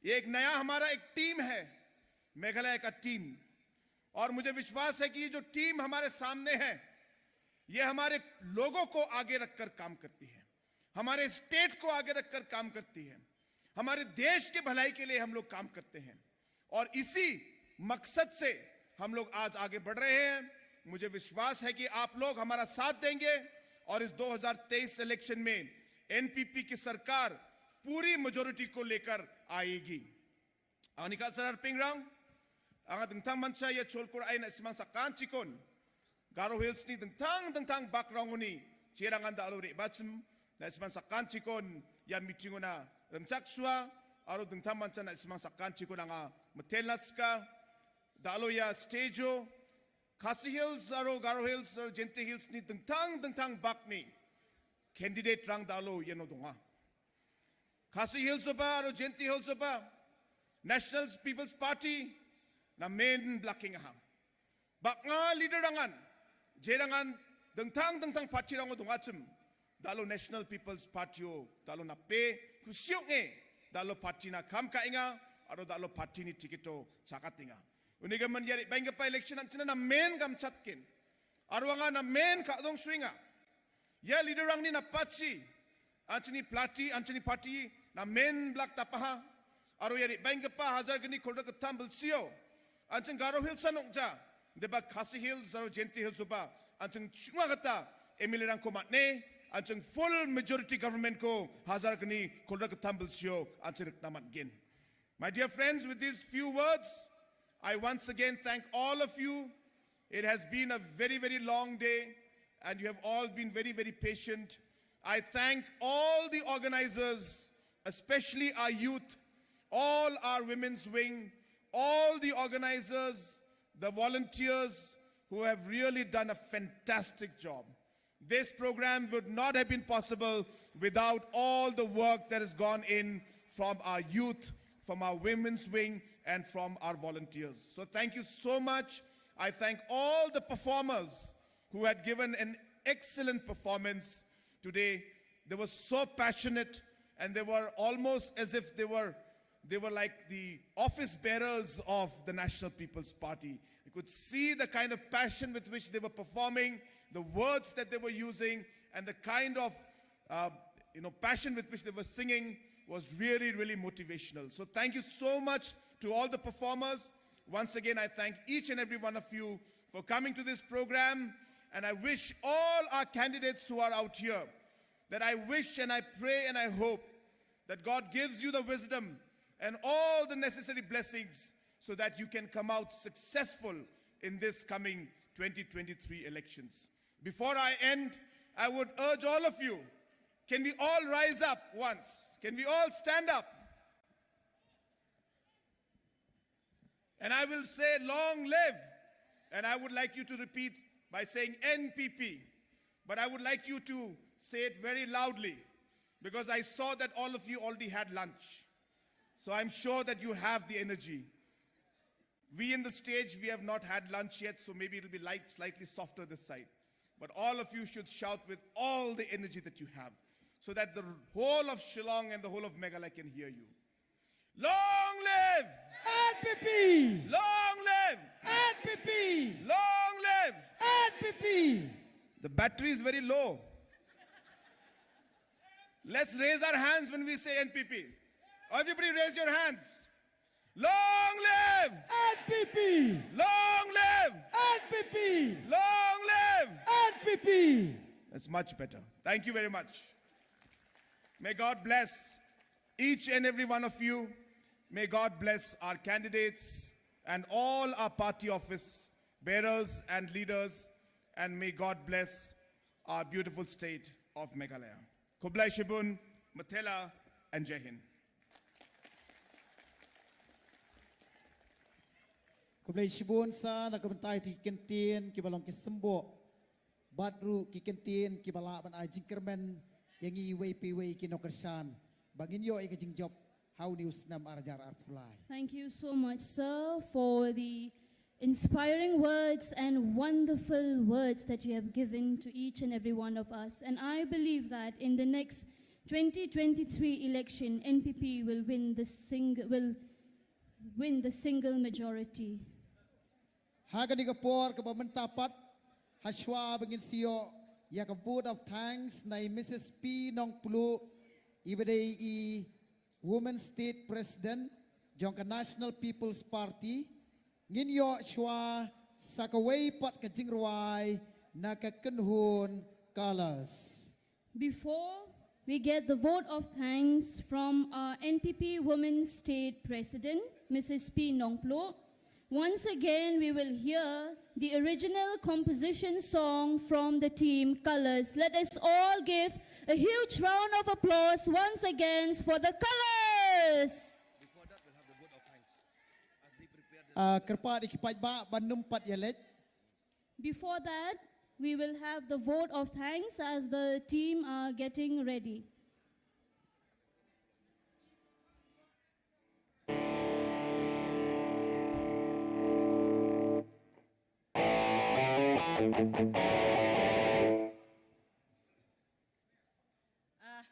ये एक नया हमारा एक टीम है, मेघालय का टीम, और मुझे विश्वास है कि ये जो टीम हमारे सामने है, ये हमारे लोगों को आगे रखकर काम करती है, हमारे स्टेट को आगे रखकर काम करती है, हमारे देश की भलाई के लिए हम लोग काम करते हैं, और इसी मकसद से हम लोग आज आगे बढ़ रहे हैं। मुझे विश्वास है कि आप लोग हमारा साथ देंगे और इस दो हज़ार तेईस इलेक्शन में एनपीपी की सरकार पूरी मेजोरिटी को लेकर आएगी। Ani ka sarar pingrang, anga dengtang mancha ya chol kur ai na simang sakan chikon. Garo Hills ni dengtang dengtang bak rong uni, chirangan da alo ri bachim, na simang sakan chikon, ya meeting una remchak sua, aro dengtang mancha na simang sakan chikon anga metel na ska, da alo ya stage o, Khasi Hills aro Garo Hills aro Jaintia Hills ni dengtang dengtang bak ni candidate rang da alo ya no donga. Khasi Hills oba aro Jaintia Hills oba, National People's Party na main blocking ha. Bak nga leader rangan, je rangan dengtang dengtang party rango dongachim, da alo National People's Party o, da alo na pe kusiok nge, da alo party na kam ka inga, aro da alo party ni ticket o chakat inga. Uni gaman yari bain gapa election an china na main gam chatkin. Aro anga na main ka dong swinga. Ya leader rang ni na pachi, anchini plati, anchini party, na main black tapaha. Aro yari bain gapa hajar gini kolda ketam belsio. Anching Garo Hills anok ja, deba Khasi Hills, aro Jaintia Hills uba, anching chunga kata, M L A rang ko matne, anching full majority government ko, hajar gini kolda ketam belsio, anching riknamat gin. My dear friends, with these few words, I once again thank all of you. It has been a very, very long day, and you have all been very, very patient. I thank all the organizers, especially our youth, all our women's wing, all the organizers, the volunteers who have really done a fantastic job. This program would not have been possible without all the work that has gone in from our youth, from our women's wing, and from our volunteers. So thank you so much. I thank all the performers who had given an excellent performance today. They were so passionate, and they were almost as if they were they were like the office bearers of the National People's Party. You could see the kind of passion with which they were performing, the words that they were using, and the kind of uh, you know passion with which they were singing was really, really motivational. So thank you so much to all the performers. Once again, I thank each and every one of you for coming to this program, and I wish all our candidates who are out here that I wish and I pray and I hope that God gives you the wisdom and all the necessary blessings so that you can come out successful in this coming twenty twenty-three elections. Before I end, I would urge all of you, can we all rise up once? Can we all stand up? And I will say, "Long live." And I would like you to repeat by saying, "N P P." But I would like you to say it very loudly, because I saw that all of you already had lunch. So I'm sure that you have the energy. We in the stage, we have not had lunch yet, so maybe it'll be light, slightly softer this side. But all of you should shout with all the energy that you have, so that the whole of Shillong and the whole of Meghalaya can hear you. Long live! N P P! Long live! N P P! Long live! N P P! The battery is very low. Let's raise our hands when we say N P P. Everybody raise your hands. Long live! N P P! Long live! N P P! Long live! N P P! That's much better. Thank you very much. May God bless each and every one of you. May God bless our candidates and all our party office bearers and leaders. And may God bless our beautiful state of Meghalaya. Khublei shibun, Mathela, and Jai Hind. Khublei shibun sa na ka bynta ïa ki kyntien kiba long ki symboh bad ruh ki kyntien kiba lah ban ai jingkyrmen ïa ngi iwei pa iwei ki nongkyrshan ba ngin ïoh ïa ka jingjop ha une u snem ar hajar arphew lai. Thank you so much, sir, for the inspiring words and wonderful words that you have given to each and every one of us. And I believe that in the next twenty twenty-three election, N P P will win the sing-, will win the single majority. Ha kane ka por kaba mynta pat, ha shuwa ba ngin sa ïoh ïa ka vote of thanks na i Missus P Nongpluh, iba dei i Women State President jong ka National People's Party, ngin ïoh shuwa sa kawei pat ka jingrwai na ka kynhun Colours. Before we get the vote of thanks from our N P P Women State President, Missus P Nongpluh, once again we will hear the original composition song from the team Colours. Let us all give a huge round of applause once again for the Colours. Before that, we'll have the vote of thanks as they prepare the Ah, kyrpad ïa ki paidbah ban nym pat ïaleit. Before that, we will have the vote of thanks as the team are getting ready. Ah,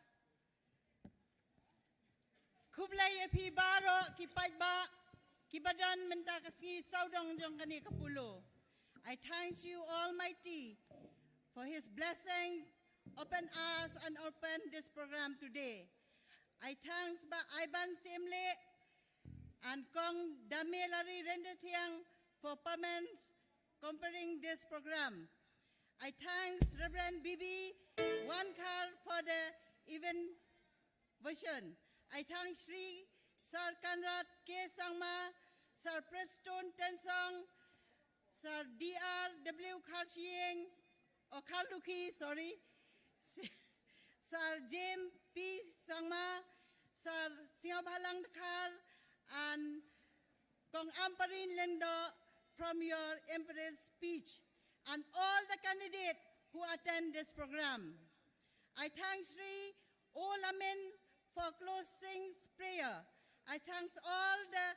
khublei ïa phi baroh ki paidbah kiba don mynta ka sngi sawdong jong kane ka polo. I thanks you Almighty for his blessing, open us and open this program today. I thanks Bah Iban Syiemlieh and Kong Damelari Ryndiathiang for permits comparing this program. I thanks Reverend B B Wankhar for the event vision. I thank Shri Sir Conrad K Sangma, Sir Prestone Tynsong, Sir D R W Kharshiing, oh, Khardukhi, sorry, Sir James P Sangma, Sir Sniawbhalang Dkhar, and Kong Ampareen Lyngdoh from your Emperor's speech, and all the candidates who attend this program. I thank Shri O Lamin for closing prayer. I thanks all the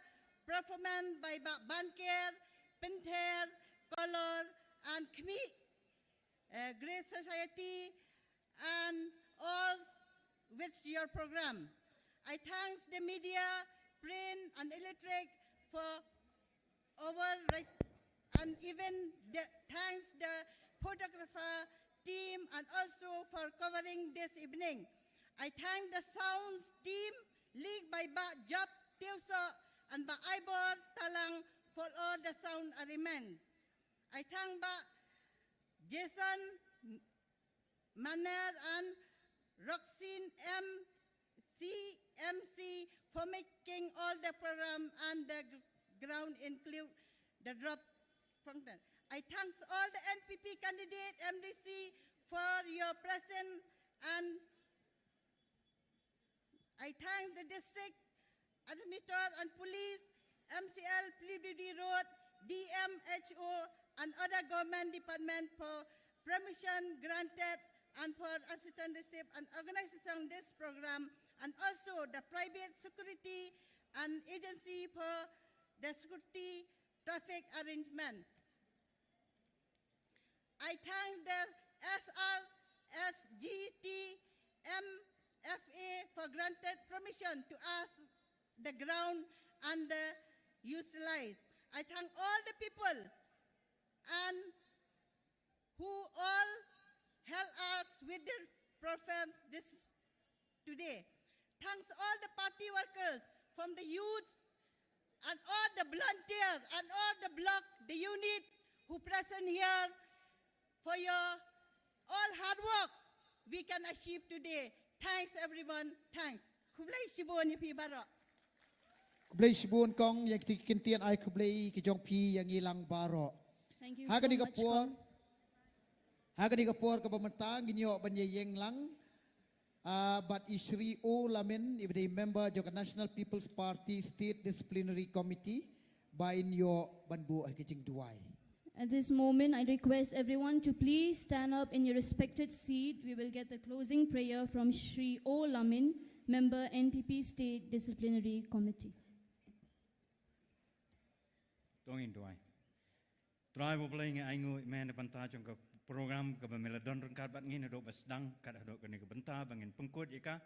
performance by Bah Banker, Pynter, Kolor, and Khmih, uh, Great Society, and all with your program. I thanks the media, print, and electric for over, and even the, thanks the photographer team and also for covering this evening. I thank the sound team led by Bah Job Tewsoh and Bah Ivor Talang for all the sound arrangement. I thank Bah Jason Maner and Roxin M C M C for making all the program and the gr- ground include the drop fountain. I thanks all the N P P candidate M D C for your presence, and I thank the district administrator and police, M C L, P W D Road, D M H O, and other government department for permission granted and for assistance received and organization this program, and also the private security and agency for the security traffic arrangement. I thank the S R S G T M F A for granted permission to us the ground and the utilize. I thank all the people and who all help us with the program this today. Thanks all the party workers from the youths and all the volunteer and all the block, the unit who present here for your all hard work we can achieve today. Thanks everyone. Thanks. Khublei shibun ïa phi baroh. Khublei shibun kong ïa kito ki kyntien ai khublei ki jong phi ïa ngi lang baroh. Thank you Ha so kane ka much, por. Kong. Ha kane ka por kaba mynta ngin ïoh ban ïa ïeng lang. Ah, bad i Shri O Lamin, i ba dei member jong ka National People's Party State Disciplinary Committee, ba in ïoh ban buh ha ka jingduwai. At this moment, I request everyone to please stand up in your respected seat. We will get the closing prayer from Shri O Lamin, member N P P State Disciplinary Committee. To ngin duwai. Trai U Blei, ngi ainguh ïa me na ka bynta jong ka program kaba me la don ryngkat bad ngi naduh ba sdang kat haduh kane ka bynta ba ngin pynkut ïa ka.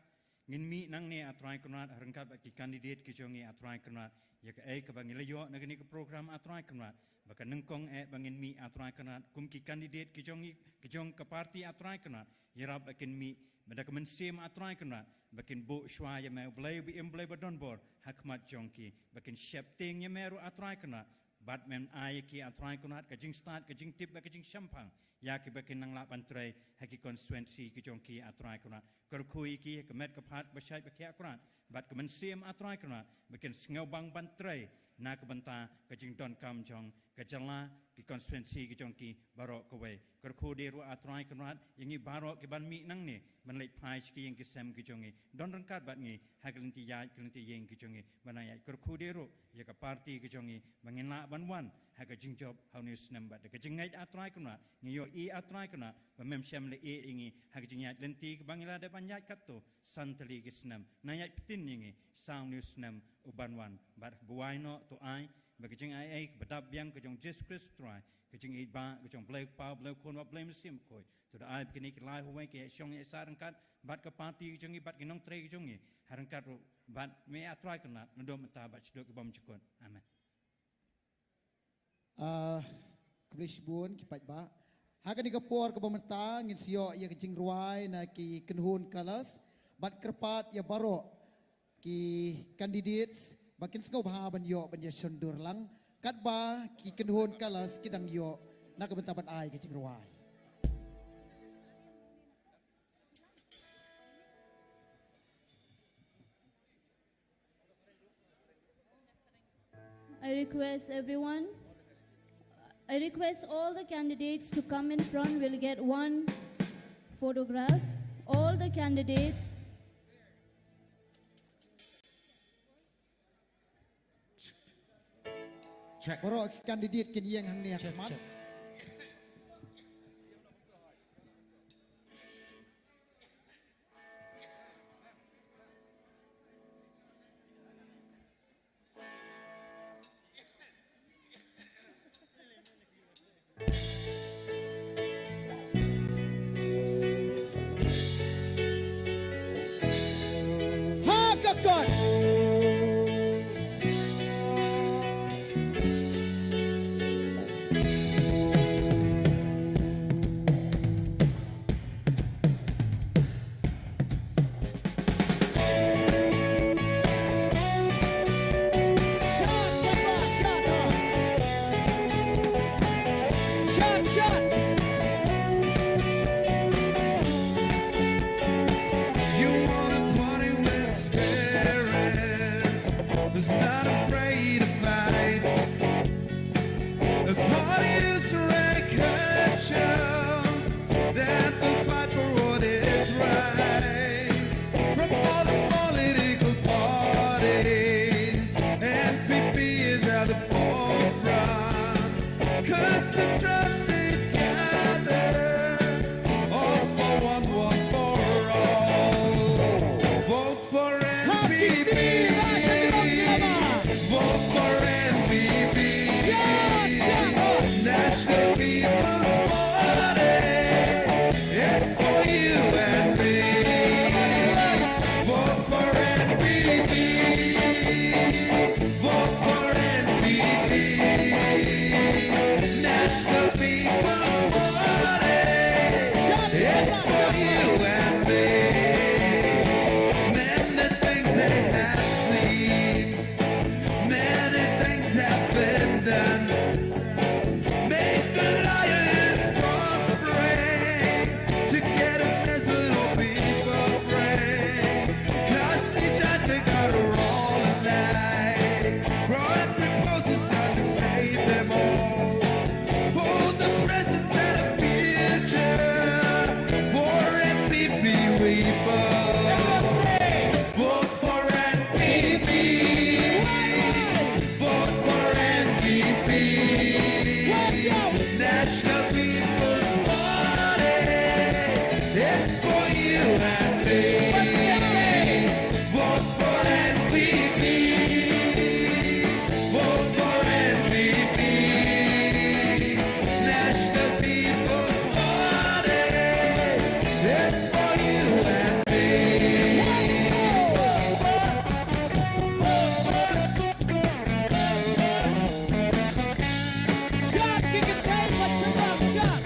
Ngin mih nangne A Trai Kynrad ryngkat bad ki candidate ki jong ngi A Trai Kynrad, ïa kaei kaba ngi la ïoh na kane ka program A Trai Kynrad, ba ka nyngkong eh ba ngin mih A Trai Kynrad kum ki candidate ki jong ngi, ki jong ka party A Trai Kynrad, ïarap ba kin mih bad da ka mynsiem A Trai Kynrad ba kin buh shuwa ïa me U Blei ba im, Blei ba don bor ha khmat jong ki, ba kin sheptieng ïa me ruh A Trai Kynrad. Bad men ai ïa ki A Trai Kynrad ka jingstad, ka jingtip bad ka jingshemphang ïa kiba kin nang lah ban trei ha ki constituency ki jong ki A Trai Kynrad. Kyrkhu ïa ki ha ka met ka phad ba shait ba khiah Kynrad, bad ka mynsiem A Trai Kynrad ba kin sngewbang ban trei na ka bynta ka jingdonkam jong ka jylla, ki constituency ki jong ki baroh kawei. Kyrkhu de ruh A Trai Kynrad ïa ngi baroh ki ban mih nangne ban leit phai sha ki ïing ki sem ki jong ngi. Don ryngkat bad ngi ha ka lynti ïaid ka lynti ïeng ki jong ngi. Ban ïaid kyrkhu de ruh ïa ka party ki jong ngi ba ngin lah ban wan ha ka jingjop ha une u snem bad da ka jingngeit A Trai Kynrad, ngi ïohi A Trai Kynrad ba mem shym la ïeh ïa ngi ha ka jingïaid lynti kaba ngi la dep ban ïaid katto san tylli ki snem. Nang ïaid pyntin ïa ngi sa une u snem u ban wan bad kaba wai noh to ai ba ka jingaiei kaba dap biang ka jong Jisu Khrist Trai, ka jingïeit ba ka jong Blei Kpa, Blei Khun bad Blei Mynsiem Bakhuid, to da ai ba kine ki lai hawei ki ïa shong ïa sah ryngkat bad ka party ka jong ngi bad ki nongtrei ka jong ngi ha ryngkat ruh bad me A Trai Kynrad naduh mynta bad shaduh ki bymjukut. Amen. Ah, khublei shibun ki paidbah. Ha kane ka por kaba mynta ngin sa ïoh ïa ka jingrwai na ki kynhun colours bad kyrpad ïa baroh ki candidates ba kin sngewbha ban ïoh ban ïa shondur lang katba ki kynhun colours ki dang ïoh na ka bynta ban ai ka jingrwai. I request everyone, I request all the candidates to come in front. We'll get one photograph. All the candidates. Check. Baroh ki candidate kin ïeng hangne ha khmat. Ha ka kot. Shot, shot, shot. Shot, shot. You wanna party with spirits, who's not afraid to fight. A party whose record shows that we fight for what is right. From all the political parties, N P P is at the forefront. 'Cause the trust is gathered, all for one, one for all. Vote for N P P. Vote for N P P. National People's Party. It's for you and me. Vote for N P P. Vote for N P P. National People's Party. It's for you and me. Many things they have seen. Many things have been done. Make the liars prospering. To get a message of people bring. Class teacher, they got all alike. Broad proposals how to save them all. For the present and the future. For N P P we fight. Vote for N P P. Vote for N P P. National People's Party. It's for you and me. Vote for N P P. Vote for N P P. National People's Party. It's for you and me. Shot, kick it, play, what's your mouth? Shot.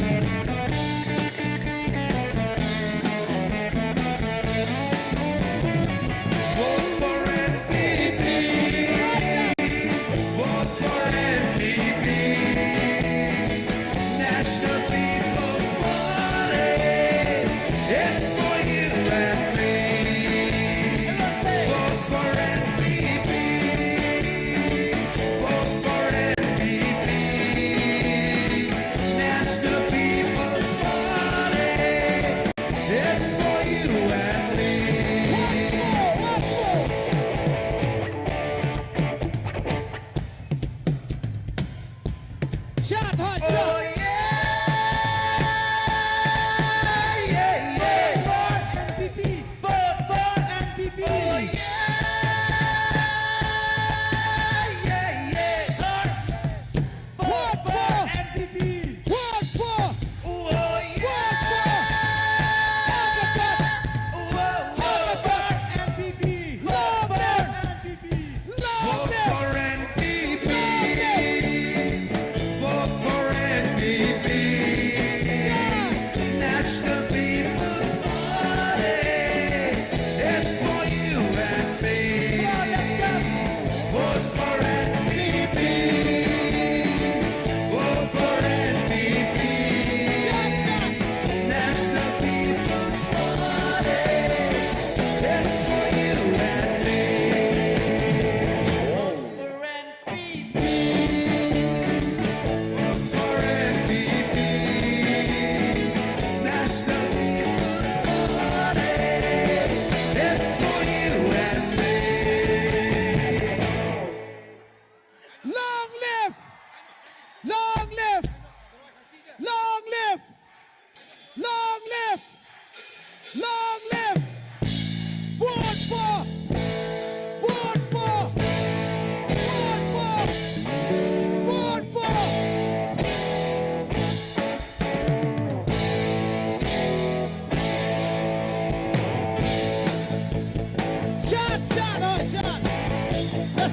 Vote for N P P. Vote for N P P. National People's Party. It's for you and me. Vote for N P P. Vote for N P P. National People's Party. It's for you and me. Once more, once more. Shot, hot shot. Oh, yeah. Yeah, yeah. Vote for N P P. Vote for N P P. Oh, yeah. Yeah, yeah. Vote for N P P. Vote for. Oh, yeah. Vote for. Vote for N P P. Vote for N P P. Vote for N P P. Vote for N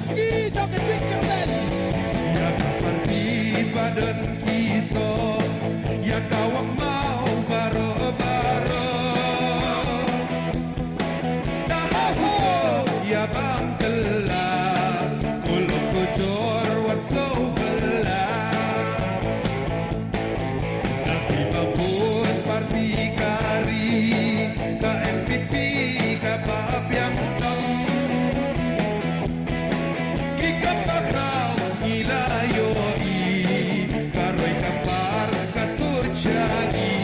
Ki jong ka jingkyrmen. Ïa ka party ba don ki song, ïa ka wang maw baroh baroh. Da ha ho ïa bang kylla, ko lok ko jor wat slow kylla. Na ki ba bun party ka ri, ka N P P kaba biang tam. Ki kam ba khraw ngi la ïohi, ka roi ka par ka tuid sha ngi.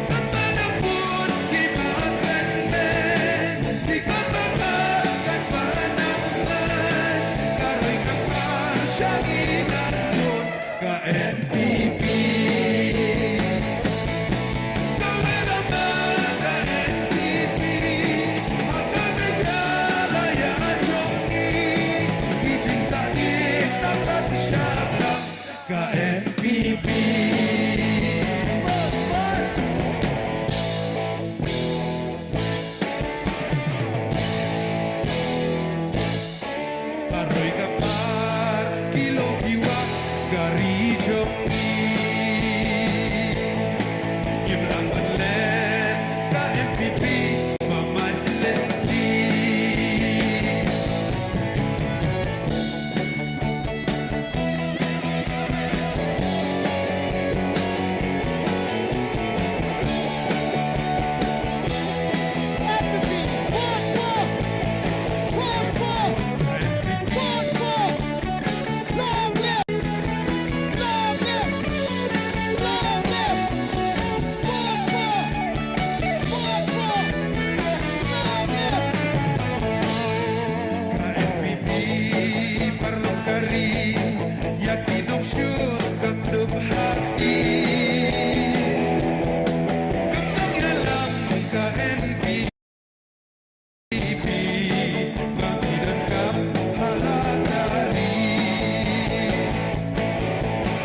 Katba nang bun ki ba kren beiñ, ki kam ba khraw katba nang kren, ka roi ka par sha ngi nang bun. Ka N P P. Ka wei la ma ka N P P. Ha ka Meghalaya jong ngi, ki jingsahdien tang rat shaphang ka N P P. Ka roi ka par, ki long ki wah ka ri jong ngi. Ngim lah ban len ka N P P ba mait lynti. Ka N P P paralok ka ri, ïa ki nongshun ka kdup ha ki. Kam nang ïalam ka N P P, ba ki donkam ha la ka ri.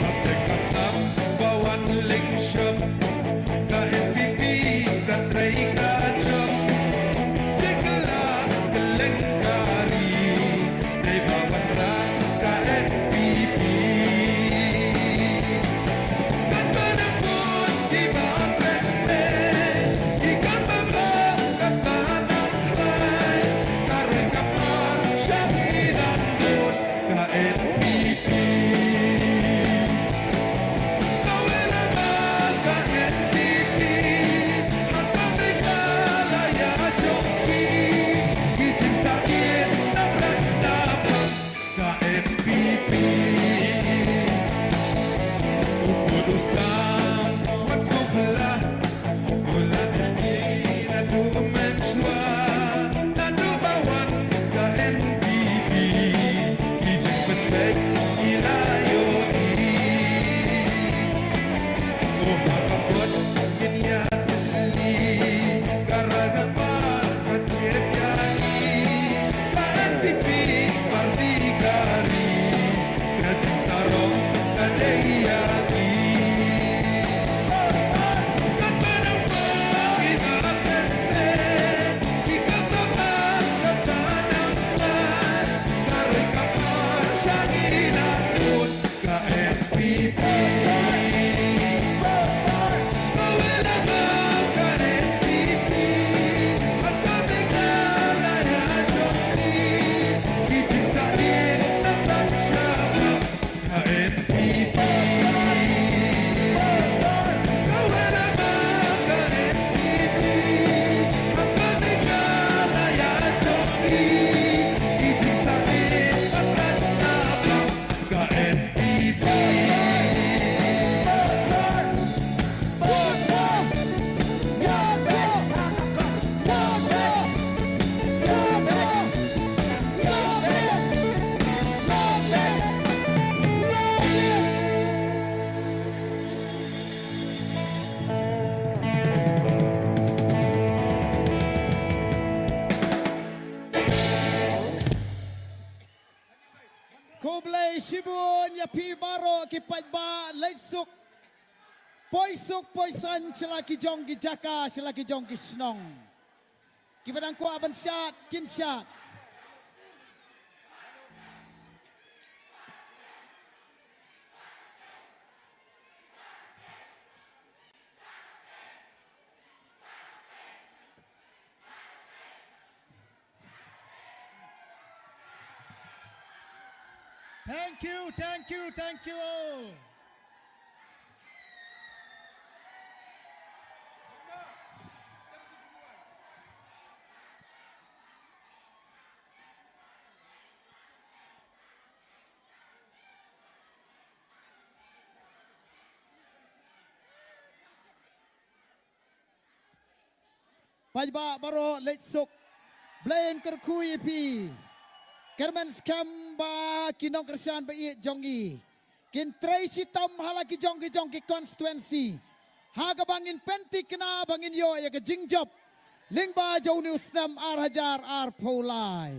Hapdeng ka tam ba wan lynshop, ka N P P ka trei ka jop. Jingkylla kylleng ka ri, dei ba wanrah ka N P P. Katba nang bun ki ba kren beiñ, ki kam ba khraw katba nang kren, ka roi ka par sha ngi nang bun ka N P P. Ka wei la ma ka N P P, ha ka Meghalaya jong ngi, ki jingsahdien tang rat shaphang ka N P P. U pud u sam wat sngewphylla, u la dei naduh mynshuwa, naduh ba wan ka N P P, ki jingpynbeit ngi la ïohi. O ha ka kot ngin ïa tylli, ka roi ka par ka thied ïa ngi. Ka N P P party ka ri, ka jingsarong ka dei ïa ngi. Katba nang bun ki ba kren beiñ, ki kam ba khraw katba nang kren, ka roi ka par sha ngi nang bun ka N P P. Ka wei la ma ka N P P, ha ka Meghalaya jong ngi, ki jingsahdien tang rat shaphang ka N P P. Ka wei la ma ka N P P, ha ka Meghalaya jong ngi, ki jingsahdien tang rat shaphang ka N P P. Khublei shibun ïa phi baroh ki paidbah, leit suk, poi suk poi san sha la ki jong ki jaka, sha la ki jong ki shnong. Kiba dang kwah ban shad kin shad. Thank you, thank you, thank you all. Paidbah baroh leit suk. Blei un kyrkhu ïa phi. Kyrmen skhem ba ki nongkyrshan ba ïeit jong ngi kin trei shitom ha la ki jong ki jong ki constituency, ha kaba ngin pynthikna ba ngin ïoh ïa ka jingjop lyngba jong une u snem ar hajar arphew lai.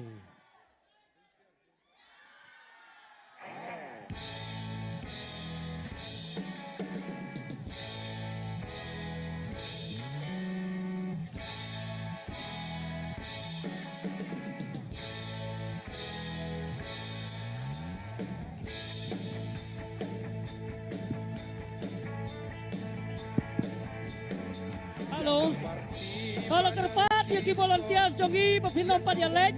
Hello. Ka la kyrpad ïa ki volunteers jong ngi ba phin ym pat ïa leit.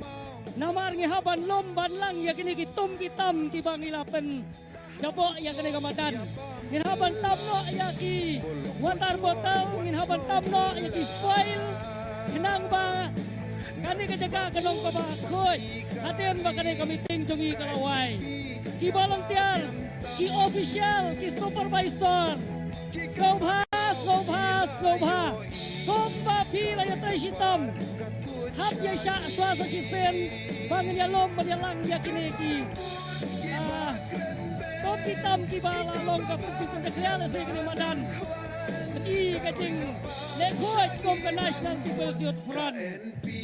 Namar ngi hap ban lum ban lang ïa kine ki tum ki tam kiba ngi la pynjaboh ïa kane ka madan. Ngin hap ban tam noh ïa ki water bottle, ngin hap ban tam noh ïa ki foil. Khnang ba kane ka jaka kan long kaba khuid hadien ba kane ka meeting jong ngi ka la wai. Ki volunteer, ki official, ki supervisor, sngewbha, sngewbha, sngewbha. Kumba phi la ïatrei shitom, hap ïaishah shuwa sa shisien ba ngin ïalum ban ïalang ïa kine ki, ah, tum ki tam kiba la long ka pynjah pynjah khlieh lehse kine madan. Pyn-i ka jingleh khuid kum ka National People's Youth Front.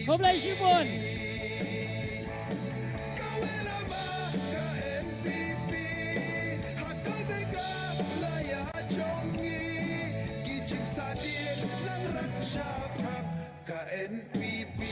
Khublei shibun. Ka N P P.